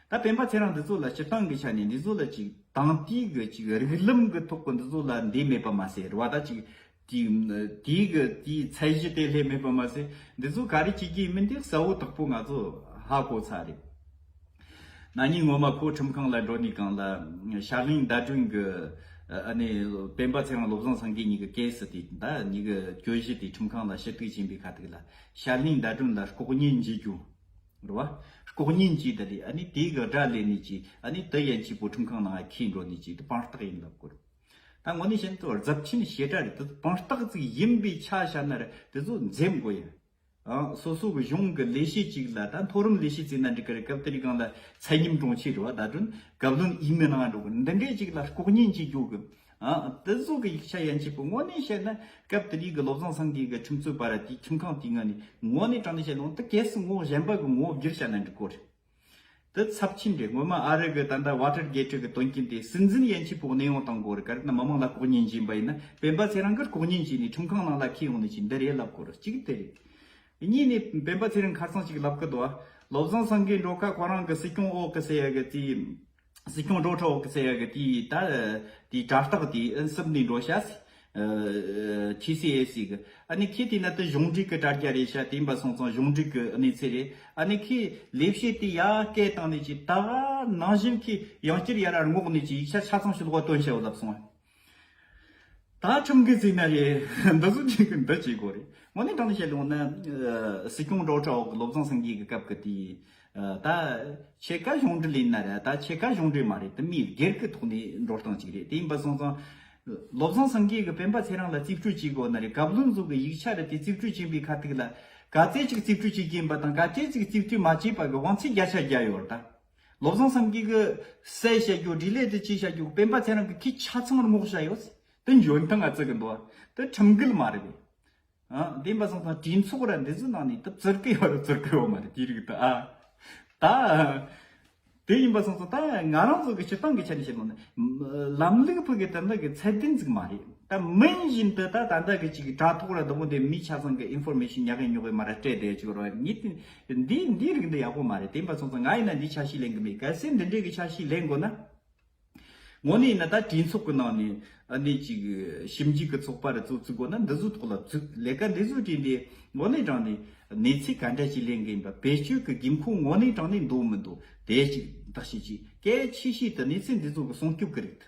ད་སྤེན་པ་ཚེ་རིང་འདི་ཚོ་ལ་སྤྱིར་བཏང་གི་ཆ་ནས་འདི་ཚོ་ལ་ཅིག་དང་དེའི་གི་ཅིག་རིགས་ལམ་གི་ཐོག་གི་འདི་ཚོ་ལ་འདི་མེད་པ་མ་ཟད་རེད་བ། ད་ཅིག་ དེའི་དེའི་གི་དེའི་ཚད་གཞི་དེ་སླེབས་མེད་པ་མ་ཟད། འདི་ཚོ་ག་རེ་བྱེད་ཀྱི་ཡིན་མིན་དེ་གསལ་བོ་དག་པོ་ང་ཚོ་ཧ་གོ་ཚར་རེད། ན་ནིང་ངོ་མ་ཁོ་ཁྲིམས་ཁང་ལ་འགྲོ་ནས་གང་ལ་ཤར་གླིང་ཟླ་སྒྲོན་གྱི་ཨ་ནི་སྤེན་པ་ཚེ་རིང་བློ་བཟང་སེང་གེ་གཉིས་ཀྱི་ཀེ་སི་དེ་ད་གཉིས་ཀྱི་གྱོད་གཞི་དེ་ཁྲིམས་ཁང་ལ་ཞུ་གཏུག་ཕྱིན་པའི་ཁ་ཐུག་ལ་ཤར་གླིང་ཟླ་སྒྲོན་ལ་ལྐོག་ཉན་བྱེད་རྒྱུ་རེད་བ། ལྐོག་ཉན་གྱིས་ད་རེད། ཨ་ནི་དེ་གི་དགྲ་ལས་ནས་ཀྱིས་ཨ་ནི་དེ་ཡན་ཆད་པོ་ཁྲིམས་ཁང་ནང་ཁྱེར་འགྲོ་ནས་ཀྱིས་དེ་དཔང་རྟགས་ཡིན་ལབ་དགོས་རེད། ད་དངོས་གནས་བཤད་ན་དེ་རྫབ་ཆེན་ཞེ་དྲག་རེད། དེ་དཔང་རྟགས་ཅིག་ཡིན་པའི་ཆ་བཞག་ན་ར་དེ་ཚོ་འཛེམ་དགོས་ཡ། ཨང་། སོ་སོ་གི་གཞུང་གི་ལས་བྱེད་ཅིག་ལ་ད་མཐོ་རིམ་ལས་བྱེད་ཟེར་ན་འགྲིག་གི་རེད། སྐབས་དེ་རིང་གང་ལ་ཚད་མཉམ་དྲུང་ཆེ་རེད་བ། ད་དྲུང་བཀའ་བློན་འོས་མི་ནང་འགྲོ་གི་འདི་འདྲས་ཅིག་ལ་ལྐོག་ཉན་བྱེད་རྒྱུ་གི། ཨང་། དེ་ཚོ་གི་ཡིག་ཆ་ཡན་ཆད་པོ་དངོས་གནས་བཤད་ན་སྐབས་དེ་རིང་གི་བློ་བཟང་སེང་གེ་གི་ཁྲིམས་རྩོད་པ་ར་དེའི་ཁྲིམས་ཁང་དེའི་ངོས་ནས་དངོས་གནས་དྲང་གནས་བཤད་ལུང་དུ་གལ་སྲིད་ངོ་བོ་གཞན་པ་གི་ངོ་བོ་བསྒྱུར་བྱ་ན་འགྲིག་གོ་རེད། དེ་ཚབས་ཆེན་རེད། ངོ་མ་ཨ་རི་གི་ད་ལྟ་ཝ་ཊར་གེ་ཊི་གི་དོན་རྐྱེན་དེ་སྲིད་འཛིན་ཡན་ཆད་པོ་གནས་དབྱུང་བཏང་དགོས་རེད། ག་རེ་ན་མི་མང་ལ་ལྐོག་ཉན་བྱིན་པ་ཡིན་ན་སྤེན་པ་ཚེ་རིང་གིས་ལྐོག་ཉན་བྱས་ནས་ཁྲིམས་ཁང་ནང་ལ་ཁྱེར་ཡོང་ནས་ཅིག་འདི་རེད་ལབ་དགོས་རེད། གཅིག་དེ་རེད། གཉིས་ནས་སྤེན་པ་ཚེ་རིང་ཁ་སང་ཅིག་ལབ་གི་འདུག་ཨ། བློ་བཟང་སེང་གེ་འགྲོ་ཁ་ཁོ་རང་གི་སྲིད་སྐྱོང་ཨོ་གི་ཟེར་ཡ་གི་དེ། སྲིད་སྐྱོང་འགྲོ་ཁྲ་ཨོ་གི་ཟེར་ཡ་གི་དེ་ད་དེ་དྲ་རྟགས་དེ་ཨིན་སུབ་ནས་འགྲོ་ཤག་ཟེར། ཨ། ཊི་སི་ཨེ་སི་གི། ཨ་ནི་ཁྱེད་དེ་ན་དེ་གཞུང་འབྲེལ་གི་དྲ་རྒྱ་རེད་ཤག་དེ་ཡིན་པ་སོང་ཙང་གཞུང་འབྲེལ་གི་གནས་ཚུལ་རེད། ཨ་ནི་ཁྱེད་ལས་བྱེད་དེ་ཡར་སྐད་བཏང་ནས་ཀྱི་ད་ག་ནང་བཞིན་གྱི་ཡང་བསྐྱར་ཡར་ར་སྔོག་ནས་ཀྱི་ཡིག་ཆ་ཆ་ཚང་ཞིག་ལོག་བཏོན་བྱའོ་ལབ་སོང་། ད་ཁྲིམས་འགལ་ཟེར་ན་རེད། འདི་ཚོ་ཅིག་གི་འདི་བྱེད་དགོས་རེད། དངོས་གནས་དྲང་གནས་བཤད་ལོང་ན་སྲིད་སྐྱོང་འགྲོ་ཁྲ་ཨོ་གི་བློ་བཟང་སེང་གེ་གི་སྐབས་ཀྱི་དེ། ད་ཕྱེད་ཀ་གཞུང་འབྲེལ་ཡིན་ན་ར་ད་ཕྱེད་ཀ་གཞུང་འབྲེལ་མ་རེད། དེ་མིའི་སྒེར་གྱི་ཐོག་ནས་འགྲོ་སྟངས་ཅིག་རེད། དེ་ཡིན་པ་སོང་ཙང་། བློ་བཟང་སེང་གེ་གིས་སྤེན་པ་ཚེ་རིང་ལ་རྩིས་སྤྲོད་བྱེད་དགོས་ན་རེད། བཀའ་བློན་ཚོ་གི་ཡིག་ཆ་རེད་དེ་རྩིས་སྤྲོད་བྱེད་པའི་ཁ་ཐུག་ལ་ག་ཚད་ཅིག་རྩིས་སྤྲོད་བྱེད་ཀྱི་ཡིན་པ་དང་ག་ཚད་ཅིག་རྩིས་སྤྲོད་མ་བྱས་པ་གི་དབང་ཚད་བརྒྱ་ཆ་བརྒྱ་ཡོད་རེད་ད། བློ་བཟང་སེང་གེ་གིས་གསལ་བཤད་རྒྱུ་འབྲེལ་ལས་དེ་ཅི་བྱ་རྒྱུ་སྤེན་པ་ཚེ་རིང་གིས་ཁྱི་ཆ་ཚང་རྨོག་བྱ་ཡོད། དེ་འཇོན་ཐང་ང་བརྩི་གི་འདུག་དེ་ཁྲིམས་འགལ་མ་རེད་པས། ཨ། དེ་ཡིན་པ་སོང་ཙང་གྲོས་ཚོགས་ར་འདི་ཚོའི་ནང་ནས་ད་བཙིར་གི་ཡོད་ར་བཙིར་གི་ཡོད་མ་རེད། དེའི་རིགས་ད། ཨ། ད། དེ་ཡིན་པ་སོང་ཙང་ད་ང་རང་ཚོ་གི་སྤྱིར་བཏང་གི་ཆ་ནས་བཤད་ན་ནི། ལམ་ལུགས་ཕུག་གི་ད་ལྟ་གི་ཚད་ལྡན་ཟིག་མ་རེད། ད་མིན་བཞིན་དུ་ད་ད་ལྟ་གི་ཅིག་དྲ་ཐོག་ར་དང་པོ་དེ་མི་ཆ་ཚང་གི་ཨིན་ཕོར་མེ་ཤན་ཉག་གི་ཉོག་གི་མ་ར་སྤྲད་བསྡད་ཅིག་ར་ངས་དེ་འདི་འདིའི་རིགས་འདི་ཡག་པོ་མ་རེད། དེ་ཡིན་པ་སོང་ཙང་ང་ཡིན་ན་འདི་ཆ་ཤས་ལེན་གི་མེད། གལ་སྲིད་འདི་འདྲའི་གི་ཆ་ཤས་ལེན་དགོས་ན། དངོས་གནས་ཡིན་ན་ད་གྲོས་ཚོགས་ཀྱི་ནང་ནས་ཨ་ནི་ཅིག་ཞིབ་འཇུག་གི་ཚོགས་པ་རུ་བཙུགས་བཙུགས་དགོས་ན་འདི་ཚོ་ཐོག་ལ་བཙུགས་ལས་ཀ་འདི་ཚོ་བྲིས་ཏེ་དངོས་གནས་དྲང་གནས་གནས་ཚུལ་ག་འདྲ་ཞིག་ལེན་གི་ཡིན་པ། བེད་སྤྱོད་ཀྱི་དགོས་མཁོ་དངོས་གནས་དྲང་གནས་འདུག་མི་འདུག་དེ་ཅིག་བརྟག་ཞིབ་ཅིག་གལ་ཆེ་ཤོས་དེ་གནས་ཚུལ་འདི་ཚོ་གི་སྲུང་སྐྱོབ་ཀྱི་རིགས།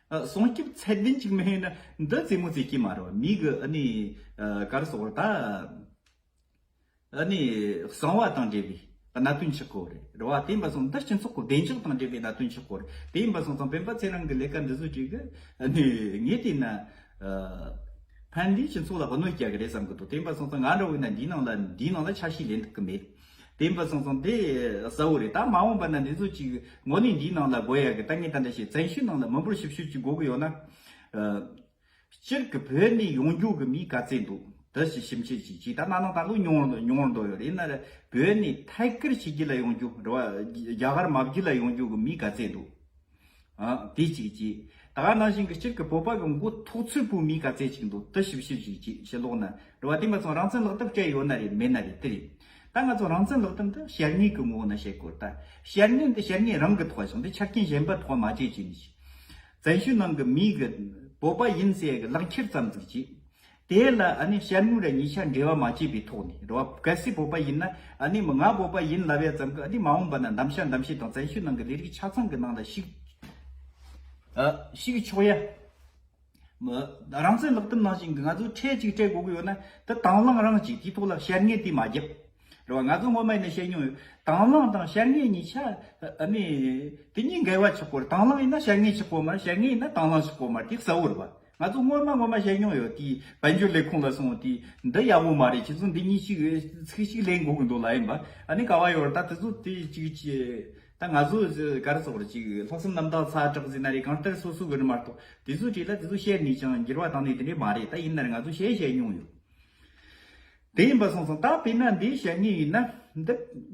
ཨ། སྲུང་སྐྱོབ་ཚད་ལྡན་ཅིག་མ་ཡིན་ན་འདི་རྩེད་མོ་རྩེ་གི་མ་རེད་བ། མི་གི་ཨ་ནི་ཨ་ག་རེ་ཟེར་དགོས་རེད་ད། ཨ་ནི་གསང་བ་དང་འབྲེལ་བའི་གནད་དོན་ཆགས་ཀྱི་ཡོད་རེད། རེད་བ། དེ་ཡིན་པ་སོང་འདི་སྤྱི་ཚོགས་ཀྱི་བདེ་འཇགས་དང་འབྲེལ་བའི་གནད་དོན་ཆགས་ཀྱི་ཡོད་རེད། དེ་ཡིན་པ་སོང་ཙང་སྤེན་པ་ཚེ་རིང་གི་ལས་ཀ་འདི་ཚོ་བྱེད་གི། ཨ་ནི་ངས་བལྟས་ན། ཨ། ཕན་བདེའི་སྤྱི་ཚོགས་ལ་གནོད་སྐྱེལ་གི་རེད་བསམ་གི་འདུག་དེ་ཡིན་པ་སོང་ཙང་ང་འདྲ་བོ་ཡིན་ན་འདིའི་ནང་ལ་འདིའི་ནང་ལ་ཆ་ཤས་ལེན་ཐུབ་གི་མེད། དེ་ཡིན་པ་སོང་ཙང་དེ་གསལ་བོ་རེད། ད་མ་འོངས་པ་ན་འདི་ཚོ་ཅིག་དངོས་གནས་འདིའི་ནང་ལ་དགོས་ཡ་གི་ད་ངས་ད་ལྟ་བཤད་བཙན་བྱོལ་ནང་ལ་མི་འབོར་ཞིབ་བཤེར་ཅིག་དགོས་གི་ཡོད་ན། ཨ། སྤྱིར་གི་བོད་ནས་ཡོང་རྒྱུ་གི་མི་ག་ཚད་འདུག་དེ་ཞིག་ཞིབ་དཔྱད་ཅིག་བྱས། ད་ན་ནིང་ད་ལོ་ཉུང་ཉུང་འགྲོ་ཡོད་རེད། ཡིན་ན་ར་བོད་ནས་ཐད་ཀར་ཕྱི་རྒྱལ་ལ་ཡོང་རྒྱུ་རེད་བ། རྒྱ་གར་མ་བརྒྱུད་ལ་ཡོང་རྒྱུ་གི་མི་ག་ཚད་འདུག་ཨ། དེ་གཅིག་བྱས། ད་ག་ནང་བཞིན་གི་སྤྱིར་གི་བོད་པ་གི་མགོ་ཐོག་ཚོད་པོ་མི་ག་ཚད་ཅིག་འདུག་དེ་ཞིབ་དཔྱད་ཅིག་བྱས། ཕྱི་ལོགས་ན་རེད་བ། དེ་མ་ཚང་རང་བཙན་ལག་དེབ་སྤྲད་ཡོད་ན་རེད་མེད་ན་རེད་དེ་རེད། ད་ང་ཚོ་རང་བཙན་ལག་དེབ་འདི་བྱ་དངོས་ཀྱི་ངོ་བོ་ན་བཤད་དགོས། ད་བྱ་དངོས་འདི་བྱ་དངོས་རང་གི་ཐོག་བཞག་འདི་ཆ་རྐྱེན་གཞན་པ་ཐོག་མ་བྱས་ཀྱི་ནི་ཞིག་བཙན་བྱོལ་ནང་གི་མི་གི་བོད་པ་ཡིན་ཟེར་གི་ལག་འཁྱེར་ཙམ་ཟིག་བྱས། དེ་ལ་ཨ་ནི་བྱ་དངོས་ར་གཉིས་ཆ་འབྲེལ་བ་མ་བྱས་པའི་ཐོག་ནས་རེད་བ། གལ་སྲིད་བོད་པ་ཡིན་ན་ཨ་ནི་མི་ང་བོད་པ་ཡིན་ལབ་ཡ་ཙམ་གི་ཨ་ནི་མ་འོངས་པ་ན་འདམ་ཤ་འདམ་ཤེས་དང་བཙན་བྱོལ་ནང་གི་ལས་རིགས་ཆ་ཚང་གི་ནང་ལ་ཞུགས། ཨ། ཞུགས་ཆོག་ཡ། མི། རང་བཙན་ལག་དེབ་ནང་བཞིན་གི་ང་ཚོས་ཁྲལ་ཅིག་སྤྲད་དགོས་ཀྱི་ཡོད་ན་དེ་དང་བླངས་རང་ཅིག་དེའི་ཐོག་ལ་བྱ་དངོས་དེ་མ་རྒྱབ། རེད་བ། ང་ཚོ་སྔོན་མ་ཡིན་ན་བཤད་མྱོང་ཡོད། དང་བླངས་དང་བྱ་དངོས་གཉིས་ཆ་ཨ་ནི་དེ་གཉིས་འགལ་བ་ཆགས་ཀྱི་ཡོད་རེད། དང་བླངས་ཡིན་ན་བྱ་དངོས་ཆགས་ཀྱི་ཡོད་མ་རེད། བྱ་དངོས་ཡིན་ན་དང་བླངས་ཆགས་ཀྱི་ཡོད་མ་རེད། དེ་གསལ་བོ་རེད་བ། ང་ཚོ་སྔོན་མ་སྔོན་མ་བཤད་མྱོང་ཡོད། དེ་དཔལ་འབྱོར་ལས་ཁུངས་ལ་སོང་དེ་འདི་ཡག་པོ་མ་རེད། ཁྱེད་ཚོ་འདི་གཉིས་ཅིག་ཚིག་ཅིག་ལེན་དགོས་ཀྱི་འདུག་ལབ་ཡིན་པ། ཨ་ནི་ག་བ་ཡོད་རེད། ད་དེ་ཚོ་དེ་ཅིག་ཅིག་ད་ང་ཚོ་ག་རེ་ཟེར་དགོས་རེད། ཅིག་ལྷག་བསམ་རྣམ་དག་ཚ་དྲག་ཟེར་ན་རེད། གང་ལྟར་སོ་སོ་གི་རེད་མ་གཏོགས་དེ་ཚོ་གྲས་ལ་དེ་ཚོ་བཤད་ནས་ཀྱང་འགྱུར་བ་བཏང་ནས་དེ་འདྲས་མ་རེད། ད་ཡིན་ན་རེད། ང་ཚོ་བཤད་བཤད་མྱོང་ཡོད། དེ་ཡིན་པ་སོང་ཙང་ད་དཔེར་ན་འདི་བྱ་དངོས་ཡིན་ན་འདི་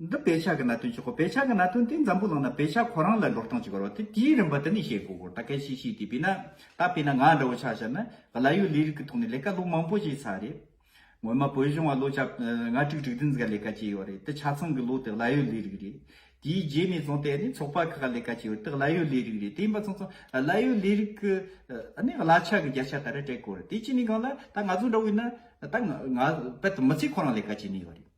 འདི་བེད་སྤྱད་ཀྱི་གནད་དོན་ཆགས་གོ། བེད་སྤྱད་ཀྱི་གནད་དོན་དེ་འཛམ་བུ་གླིང་ན་བེད་སྤྱད་ཁོ་རང་ལ་འགྲོ་སྟངས་ཅིག་ཡོད་རེད་བ། དེ་དེའི་རིམ་པ་དེ་ནས་བཤད་དགོས་གོ། ད་གལ་ཆེ་ཤོས་དེ་དཔེར་ན་ད་དཔེར་ན་ང་འདྲ་བོ་ཆ་བཞག་ན་གླ་ཡོད་ལས་རིགས་ཀྱི་ཐོག་ནས་ལས་ཀ་ལོ་མང་པོ་བྱས་ཚར་རེད། སྔོན་མ་བོད་གཞུང་ལ་ལོ་ཆ་ལྔ་དྲུག་དྲུག་བདུན་ཙམ་ལས་ཀ་བྱས་ཡོད་རེད། དེ་ཆ་ཚང་གི་ལོ་དེ་གླ་ཡོད་ལས་རིགས་རེད། དེའི་རྗེས་ནས་བཟུང་སྟེ་ནི་ཚོགས་པ་ཁག་ལས་ཀ་བྱས་ཡོད། དེ་གླ་ཡོད་ལས་རིགས་རེད། དེ་ཡིན་པ་སོང་ཙང་གླ་ཡོད་ལས་རིགས་ཀྱི་ཨ་ནི་གླ་ཆ་གི་བརྒྱ་ཆ་ད་རེ་སྤྲད་དགོས་རེད། དེ་བྱས་ནས་གང་ལ་ད་ང་ཚོ་འདྲ་བོ་ཡིན་ན་ད་ང་ང་དཔེ་དུ་མི་ཚེ་ཁོ་རང་ལས་ཀ་བྱས་ནས་ཡོད་རེད།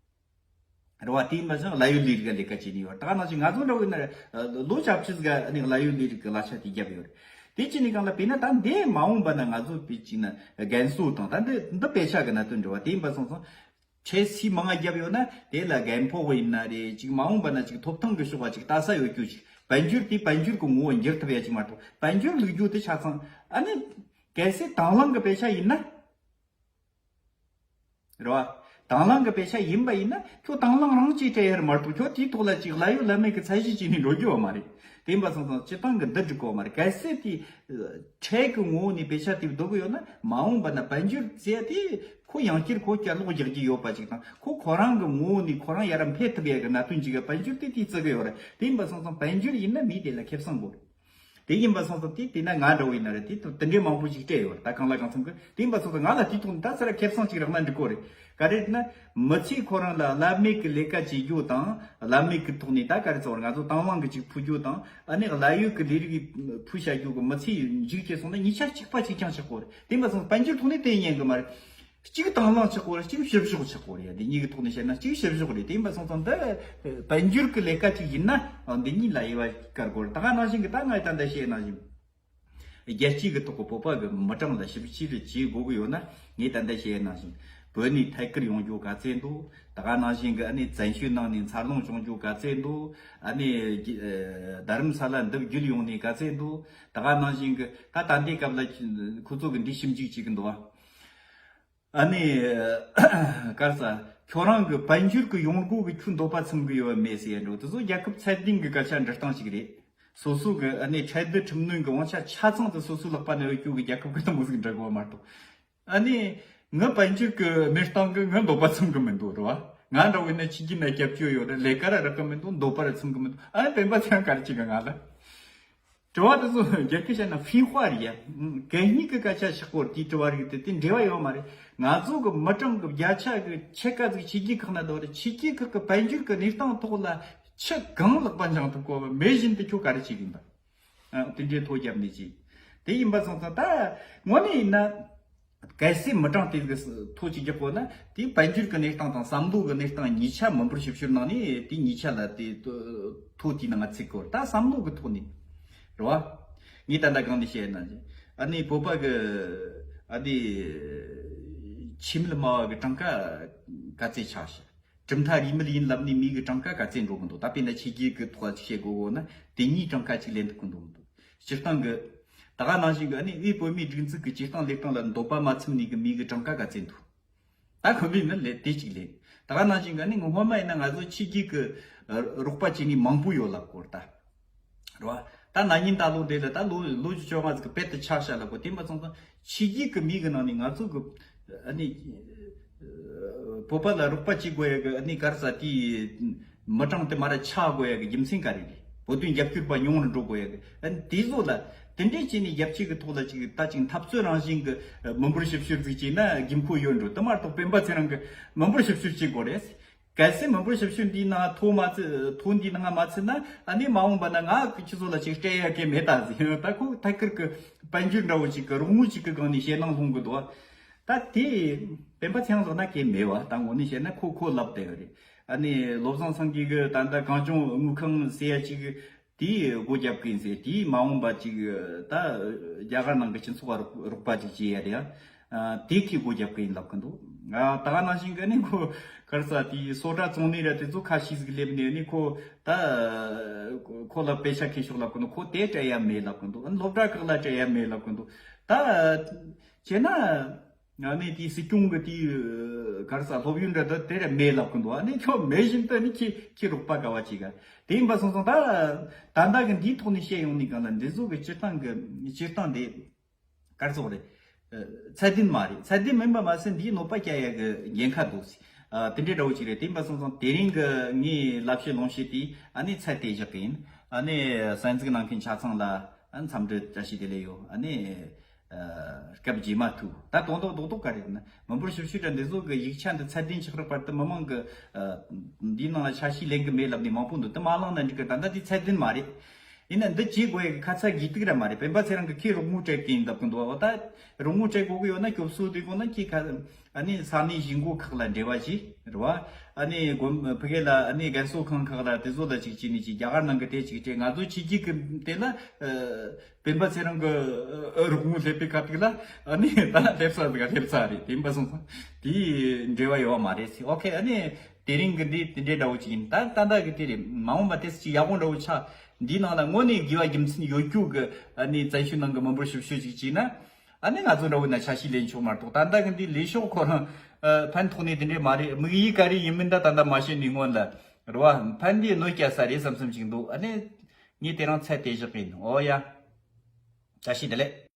རེད་བ། དེ་ཡིན་པ་སོང་གླ་ཡོད་ལས་རིགས་ལས་ཀ་བྱས་ནས་ཡོད། ད་ག་ནང་བཞིན་ང་ཚོ་འདྲ་བོ་ཡིན་ན་ལོ་བཅུ་བཅུ་ཟིག་ཨ་ནི་གླ་ཡོད་ལས་རིགས་ཀྱི་གླ་ཆ་དེ་བརྒྱབ་ཡོད་རེད། དེ་བྱས་ནས་གང་ལ་དཔེར་ན་ད་འདི་མ་འོངས་པ་ན་ང་ཚོ་དཔེ་བྱས་ན་རྒན་གསོ་དང་ད་འདི་འདི་དཔེ་ཆ་གི་གནད་དོན་འདྲ་བ། དེ་ཡིན་པ་སོང་ཙང་། ཁྲལ་སུས་མང་ང་བརྒྱབ་ཡོད་ན་དེ་ལ་རྒན་ཕོགས་ཡིན་ན་རེད། ཅིག་མ་འོངས་པ་ན་ཅིག་ཐོབ་ཐང་གི་ཕྱོགས་པ་ཅིག་ལྟ་ས་ཡོད་རྒྱུ་ཅིག་དཔལ་འབྱོར་དེ་དཔལ་འབྱོར་གི་ངོ་བོ་འགྱུར་ཐུབ་ཡ་ཅིག་མ་གཏོགས་དཔལ་འབྱོར་ལུགས་རྒྱུ་དེ་ཆ་ཚང་ཨ་ནི་གལ་སྲིད་དང་བླངས་གི་དཔེ་ཆ་ཡིན་ན། རེད་བ། དང་བླངས་གི་དཔེ་ཆ་ཡིན་པ་ཡིན་ན་ཁྱོད་དང་བླངས་རང་གཅིག་སྤྲད་ཡ་རེད་མ་གཏོགས་ཁྱོད་དེའི་ཐོག་ལ་ཅིག་གླ་ཡོད་གླ་མེད་གི་ཚད་གཞི་བྱས་ནས་འགྲོ་རྒྱུ་བ་མ་རེད། དེ་ཡིན་པ་སོང་ཙང་སྤྱི་བཏང་གི་འདི་འགྲིག་གོ་མ་རེད། གལ་སྲིད་དེ་ཁྲལ་གི་ངོ་བོ་ནས་དཔེ་ཆ་དེ་བསྡུ་གི་ཡོད་ན་མ་འོངས་པ་ན་དཔལ་འབྱོར་ཟེར་ཡ་དེ་ཁོ་ཡང་བསྐྱར་ཁོ་བསྐྱར་ལོག་རྒྱག་རྒྱུ་ཡོད་པ་ཅིག་དང་ཁོ་ཁོ་རང་གི་ངོ་བོ་ནས་ཁོ་རང་ཡར་འཕེལ་ཐུབ་ཡ་གི་གནད་དོན་ཅིག་གི་དཔལ་འབྱོར་དེ་དེས་བརྩི་གི་ཡོད་རེད། དེ་ཡིན་པ་སོང་ཙང་དཔལ་འབྱོར་ཡིན་ན་མིའི་དེ་ལ་ཁེ་བཟང་དགོས་རེད། དེ་ཡིན་པ་སོང་ཙང་དེ་དེ་ན་ང་འདྲ་བོ་ཡིན་ན་རེད། དེ་དེ་འདྲའི་མང་པོ་ཞིག་སྤྲད་ཡོད་རེད། ད་གང་ལ་གང་འཚམ་གི་དེ་ཡིན་པ་སོང་ཙང་ང་ལ་དེ་ཐོག་ནས་ད་ཚུར་ཁེ་བཟང་ཅིག་རག་ན་འགྲིག་གོ་རེད། ག་རེ་ན་མི་ཚེ་ཁོ་རང་ལ་གླ་མེད་ཀྱི་ལས་ཀ་བྱེད་རྒྱུ་དང་གླ་མེད་ཀྱི་ཐོག་ནས་ད་ག་རེ་ཚོར་ང་ཚོ་དང་བླངས་ཀྱི་ཅིག་ཕུལ་རྒྱུ་དང་ཨ་ནི་གླ་ཡོད་ཀྱི་ལས་རིགས་ཕུལ་བྱ་རྒྱུ་གི་མི་ཚེ་མཇུག་སྐྱེལ་སོང་ན་གཉིས་ཆ་གཅིག་པ་གཅིག་རྐྱང་ཆགས་གོ་རེད། དེ་ཡིན་པ་སོང་ཙང་དཔལ་འབྱོར་ཐོག་ནས་དེ་ཉན་གི་མ་རེད། གཅིག་དང་བླངས་ཆགས་གོ་རེད། གཅིག་བཤུ་གཞོག་ཆགས་གོ་རེད། འདི་གཉིས་ཀྱི་ཐོག་ནས་བཤད་ན་གཅིག་བཤུ་གཞོག་རེད། དེ་ཡིན་པ་སོང་ཙང་འདི་དཔལ་འབྱོར་གྱི་ལས་ཀ་ཅིག་ཡིན་ན་འདི་གཉིས་ལ་དབྱེ་བ་དཀར་གོ་རེད། ད་ག་ནང་བཞིན་གྱི་ད་ང་ད་ལྟ་བཤད་ནང་བཞིན་རྒྱལ་སྤྱི་གི་ཐོག་གི་བོད་པ་གི་མི་གྲངས་ལ་ཞིབ་བཤེར་བྱེད་དགོས་ཀྱི་ཡོད་ན་ངས་ད་ལྟ་བཤད་ནང་བཞིན་བོད་ནས་ཐད་ཀར་ཡོང་རྒྱུ་ག་ཚད་འདུག་ད་ག་ནང་བཞིན་གྱི་ཨ་ནི་བཙན་བྱོལ་ནང་ནས་འཚར་ལོངས་བྱུང་རྒྱུ་ག་ཚད་འདུག་ཨ་ནི་རྡ་རམ་ས་ལ་འདི་བརྒྱུད་ཡོང་ནས་ག་ཚད་འདུག་ད་ག་ནང་བཞིན་གྱི་ད་ད་ལྟའི་སྐབས་ལ་ཁོ་ཚོ་གི་འདི་ཞིབ་འཇུག་བྱེད་ཀྱི་འདུག་ཨ། ཨ་ནི། ག་རེ་ཟ། ཁྱོད་རང་གི་དཔལ་འབྱོར་གྱི་ཡོང་སྒོ་གི་ཁྱོད་འདོད་པ་ཚིམ་གི་ཡོད་མེད་ཟེར་ཡ་འགྲོ་དེ་ཚོ་རྒྱལ་ཁབ་ཚད་ལྡན་གྱི་སྐད་ཆ་འདྲི་སྟངས་ཤིག་རེད། སོ་སོ་གི་ཨ་ནི་ཁྲལ་བསྡུ་ཁྲིམས་གནོན་གྱི་དབང་ཆ་ཆ་ཚང་དུ་སོ་སོའི་ལག་པ་ནས་ཡོད་རྒྱུ་གི་རྒྱལ་ཁབ་གི་དང་པོ་ཟིག་འདྲི་དགོས་མ་གཏོགས། ཨ་ནི། ངའི་དཔལ་འབྱོར་གྱི་གནས་སྟངས་གི་ངའི་འདོད་པ་ཚིམ་གི་མི་འདུག་རེད་བ། ང་འདྲ་བོ་ཡིན་ན་ཕྱི་རྒྱལ་ན་སྐྱབས་བཅོལ་ཡོད་རེད། ལས་ཀ་ར་རག་གི་མི་འདུག་འདོད་པ་ར་ཚིམ་གི་མི་འདུག་ཨ་ནི་སྤེན་པ་ཚེ་རིང་ག་རེ་བྱེད་གི་ང་ལ། དྲི་བ་དེ་ཚོ་རྒྱ་སྐད་བཤད་ན་ཕིན་ཧྭ་རེད་ཡ། གད་སྙིགས་ཀྱི་སྐད་ཆ་ཤོད་གོ་དེའི་དྲི་བ་རིགས་དེ་དེ་འབྲེལ་བ་ཡོད་མ་རེད། ང་ཚོ་གི་མི་གྲངས་ཀྱི་བརྒྱ་ཆ་གི་ཕྱེད་ཀ་ཟིག་ཕྱི་རྒྱལ་ཁག་ན་འདུག་རེད། ཕྱི་རྒྱལ་ཁག་གི་དཔལ་འབྱོར་གྱི་གནས་སྟངས་ཐོག་ལ་ཁྱི་གང་ལག་པ་འཆང་ཐུབ་གོ་མེད་བཞིན་དུ་ཁྱོད་ག་རེ་བྱེད་གི་ཡིན་པ། ཨ། དེ་འདྲའི་ཐོ་རྒྱབ་ནས་ཅི། དེ་ཡིན་པ་སོང་ཙང་ད་དངོས་གནས་ཡིན་ན། གལ་སྲིད་མི་གྲངས་དེ་གི་ཐོ་གཅིག་རྒྱག་དགོས་ན་དེའི་དཔལ་འབྱོར་གྱི་གནས་སྟངས་དང་བསམ་བློ་གི་གནས་སྟངས་གཉིས་ཆ་མི་འབོར་ཞིབ་བཤེར་ནང་ནས་དེ་གཉིས་ཆ་ལ་དེ་ཐོ་དེའི་ནང་ང་ཚིག་གོ་ད་བསམ་བློ་གི་ཐོག་ནས་རེད་བ། ངས་ད་ལྟ་གང་ནས་བཤད་ན་ཨ་ནི་བོད་པ་གི་ཨ་ནི་ཆེས་མེད་དམའ་བ་གི་གྲངས་ཀ་ག་ཚད་ཆགས་ཤག་གྲུབ་མཐའ་རིས་མེད་ཡིན་ལབ་ནས་མི་གི་གྲངས་ཀ་ག་ཚད་འགྲོ་གི་འདུག་ད་དཔེར་ན་ཕྱི་རྒྱལ་གི་ཐོག་ཅིག་བཤད་དགོས་དགོས་ན་དེ་གཉིས་གྲངས་ཀ་ཅིག་ལེན་ཐུབ་གི་འདུག་མི་འདུག་སྤྱིར་བཏང་གི། ད་ག་ནང་བཞིན་གི་ཨ་ནི་དབུས་བོད་མིའི་སྒྲིག་འཛུགས་ཀྱི་སྤྱིར་བཏང་ལས་སྟངས་ལ་འདོད་པ་མ་ཚིམ་ནས་གི་མི་གི་གྲངས་ཀ་ག་ཚད་འདུག་ད་ཁོ་ནི་ནི་ལས་དེ་གཅིག་ལས། ད་ག་ནང་བཞིན་གི་ཨ་ནི་ངོ་སྔོན་མ་ཡིན་ན་ང་ཚོ་ཕྱི་རྒྱལ་གི་རོགས་པ་བྱེད་ནི་མང་པོ་ཡོད་ལབ་སྐོར་ད། རེད་བ། ད་ན་ནིང་ད་ལོ་དེ་ལ་ད་ལོ་ལོ་བཅོ་ལྔ་ཟིག་གི་དཔེ་དེ་ཆགས་ཤག་ལབ་གོ་དེ་མ་ཚང་ཚང་ཕྱི་རྒྱལ་གི་མི་གི་ནང་ནས་ང་ཚོ་གི་ཨ་ནི་བོད་པ་ལ་རོགས་པ་བྱེད་དགོས་ཡ་གི་ཨ་ནི་ག་རེ་ཟ་དེ་མི་གྲངས་དེ་མར་ཆག་དགོས་ཡ་གི་རྒྱུ་མཚན་ག་རེ་རེད། བོད་དོན་རྒྱབ་སྐྱོར་པ་ཉུང་རུ་འགྲོ་དགོས་ཡ་གི་ཨ་ནི་དེ་ཚོ་ལ་དེ་འདྲས་བྱས་ནས་རྒྱབ་ཆེ་གི་ཐོག་ལ་ཅིག་ད་ཅིག་འཐབ་རྩོད་རང་བཞིན་གི་མི་འབོར་ཞིབ་བཤེར་ཟིག་བྱས་ན་རྒྱུ་མཁོ་ཡོད་འགྲོ་དེ་མ་གཏོགས་སྤེན་པ་ཚེ་རིང་གི་མི་འབོར་ཞིབ་བཤེར་བྱེད་དགོས་རེད། གལ་སྲིད་མི་འབོར་ཞིབ་བཤེར་འདིའི་ནང་ཐོ་མ་ཚུད་ཐོ་འདིའི་ནང་མ་ཚུད་ན་ཨ་ནི་མ་འོངས་པ་ན་ང་ཁྱི་ཚོ་ལ་ཅིག་སྤྲད་ཡ་གི་མེད་ད་ཟིན་ད་ཁོ་ཐད་ཀར་གི་དཔལ་འབྱོར་འདྲ་བོ་ཅིག་གི་རོགས་དངུལ་ཅིག་གི་སྒང་ནས་ཞེད་སྣང་སློང་གི་འདུག་ད་དེ་སྤེན་པ་ཚེ་རིང་ལོག་ན་གལ་མེད་བ། ད་ངོ་ནས་བཤད་ན་ཁོ་ཁོ་ལབ་བསྡད་ཡོད་རེད། ཨ་ནི་བློ་བཟང་སེང་གེ་གི་ད་ལྟ་གངས་ལྗོངས་དངུལ་ཁང་ཟེར་ཡ་ཅིག་དེའི་སྒོ་རྒྱབ་གི་ཡིན་ཟེར། དེའི་མ་འོངས་པ་ཅིག་ད་རྒྱ་གར་ནང་གི་སྤྱི་ཚོགས་རོགས་པ་ཅིག་བྱེད་ཡ་རེད། ཨ། དེ་ཁྱི་སྒོ་རྒྱབ་གི་ཡིན་ལབ་གི་འདུག་ཨ། ད་ག་ནང་བཞིན་གི་ནི་ཁོ་ག་རེ་ཟ་དེའི་སོ་ཊ་བཙོང་ནི་ར་དེ་ཚོ་ཁ་ཤས་ཟིག་སླེབས་ནས་ནི་ཁོ་ད་ཁོ་ལ་པེ་ཤ་ཁེ་ཤོག་ལབ་གི་འདུག་ཁོ་དེ་སྤྲད་ཡ་མེད་ལབ་གི་འདུག་ཨ། སློབ་གྲྭ་ཁག་ལ་སྤྲད་ཡ་མེད་ལབ་གི་འདུག་ད་བྱས་ན། ཨ་ནི་དེའི་སྲིད་སྐྱོང་གི་དེའི་ག་རེ་ཟ་སློབ་ཡོན་འདྲ་འདི་དེ་ར་མེད་ལབ་གི་འདུག་ཨ་ནི་ཁྱོད་མེད་བཞིན་དུ་ནི་ཁྱི་ཁྱི་རོགས་པ་ག་བ་ཅིག་ག་དེ་ཡིན་པ་སོང་ཙང་ད་ད་ལྟ་གི་འདིའི་ཐོག་ནས་བཤད་ཡོང་ནི་གང་ལ་འདི་ཚོ་གི་སྤྱིར་བཏང་གི་སྤྱིར་བཏང་དེ་ག་རེ་ཟ་རེད། ཚད་ལྡན་མ་རེད། ཚད་ལྡན་མིན་པ་མ་ཟད་འདིའི་གནོད་པ་སྐྱེལ་ཡ་གི་འགན་ཁ་འདུག་ཟེར། ཨ། དེ་འདྲའི་འདྲ་བོ་ཅིག་རེད། དེ་ཡིན་པ་སོང་ཙང་དེ་རིང་གི་ངའི་ལབ་བཤད་ལུང་བཤད་དེ་ཨ་ནི་ཚད་དེ་བཞག་གི་ཡིན། ཨ་ནི་གསན་གཟིགས་གནང་མཁན་ཆ་ཚང་ལ་ཨ་ནི་འཚམས་འདྲི་བཀྲ་ཤིས་བདེ་ལེགས་ཡོད། ཨ་ནི། སྐབས་རྗེས་མ་ཐུག་ད་དོན་དག་རྡོག་རྡོག་ག་རེད་ན། མི་འབོར་ཞིབ་དཔྱོད་དྲ་འདི་ཚོ་གི་ཡིག་ཆ་འདི་ཚད་ལྡན་ཆགས་རག་བར་དུ་མི་མང་གི་འདིའི་ནང་ལ་ཆ་ཤས་ལེན་གི་མེད་ལབ་ནས་མང་པོ་འདུག་དེ་མ་བླངས་ན་འགྲིག་གི་ད་ལྟ་དེ་ཚད་ལྡན་མ་རེད། ཡིན་ན་འདི་བྱེད་དགོས་ཡ་གི་ཁ་ཚ་དགོས་གཏུག་ར་མ་རེད། སྤེན་པ་ཚེ་རིང་གི་ཁོས་རོགས་དངུལ་སྤྲད་གི་ཡིན་ལབ་གི་འདུག་བ། ད་རོགས་དངུལ་སྤྲད་དགོས་གི་ཡོད་ན་སྐྱོབ་གསོ་དེ་དགོས་ན་ཁྱེད་ཁ་ཨ་ནི་ས་གནས་གཞིས་འགོ་ཁག་ལ་འབྲེལ་བ་བྱེད་རེད་བ། ཨ་ནི་དགོན་ཕ་གི་ལ་ཨ་ནི་རྒན་གསོ་ཁང་ཁག་ལ་དེ་ཚོ་ལ་ཅིག་བྱས་ནས་ཅིག་རྒྱ་གར་ནང་གི་དེ་ཅིག་སྤྲད། ང་ཚོ་ཕྱི་རྒྱལ་གི་དེ་ལ་སྤེན་པ་ཚེ་རིང་གི་རོགས་དངུལ་སླེབས་པའི་སྐབས་དེ་ལ་ཨ་ནི་ད་སླེབས་ས་ཟིག་སླེབས་ས་རེད། དེ་ཡིན་པ་སོང་ཙང་དེའི་འབྲེལ་བ་ཡོད་བ་མ་རེད་ཟེར། ཨོ་ཁེ། ཨ་ནི་དེ་རིང་གི་འདི་དེ་འདྲའི་འདྲ་བོ་ཅིག་ཡིན། ད་ད་ལྟ་གི་དེ་རེད། མ་འོངས་པ་དེ་ཅིག་ཡག་པོ་འདྲ་བོ་ཆགས། འདིའི་ནང་ལ་དངོས་གནས་དགེ་བ་རྒྱུ་མཚན་ཡོད་རྒྱུ་གི་ཨ་ནི་བཙན་བྱོལ་ནང་གི་མི་འབོར་ཞིབ་དཔྱོད་ཅིག་བྱས་ན། ཨ་ནི་ང་ཚོ་འདྲ་བོ་ན་ཆ་ཤས་ལེན་ཆོག་མ་གཏོགས། ད་ལྟ་གི་འདི་ལས་ཤོག་ཁོ་རང་ཨ་ཕན་ཐོགས་ནས་དེ་འདྲས་མ་རེད། དམིགས་ཡུལ་ག་རེ་ཡིན་མིན་ད་ད་ལྟ་མ་ཤེས་ནས་སྔོན་ལ་རེད་བ། ཕན་འདི་གནོད་སྐྱེལ་ས་རེད་བསམ་བསམ་ཅིག་འདུག་ཨ་ནི་ངས་དེ་རིང་ཚད་དེ་བཞག་གི་ཡིན། ཨོ་ཡ། བཀྲ་ཤིས་བདེ་ལེགས།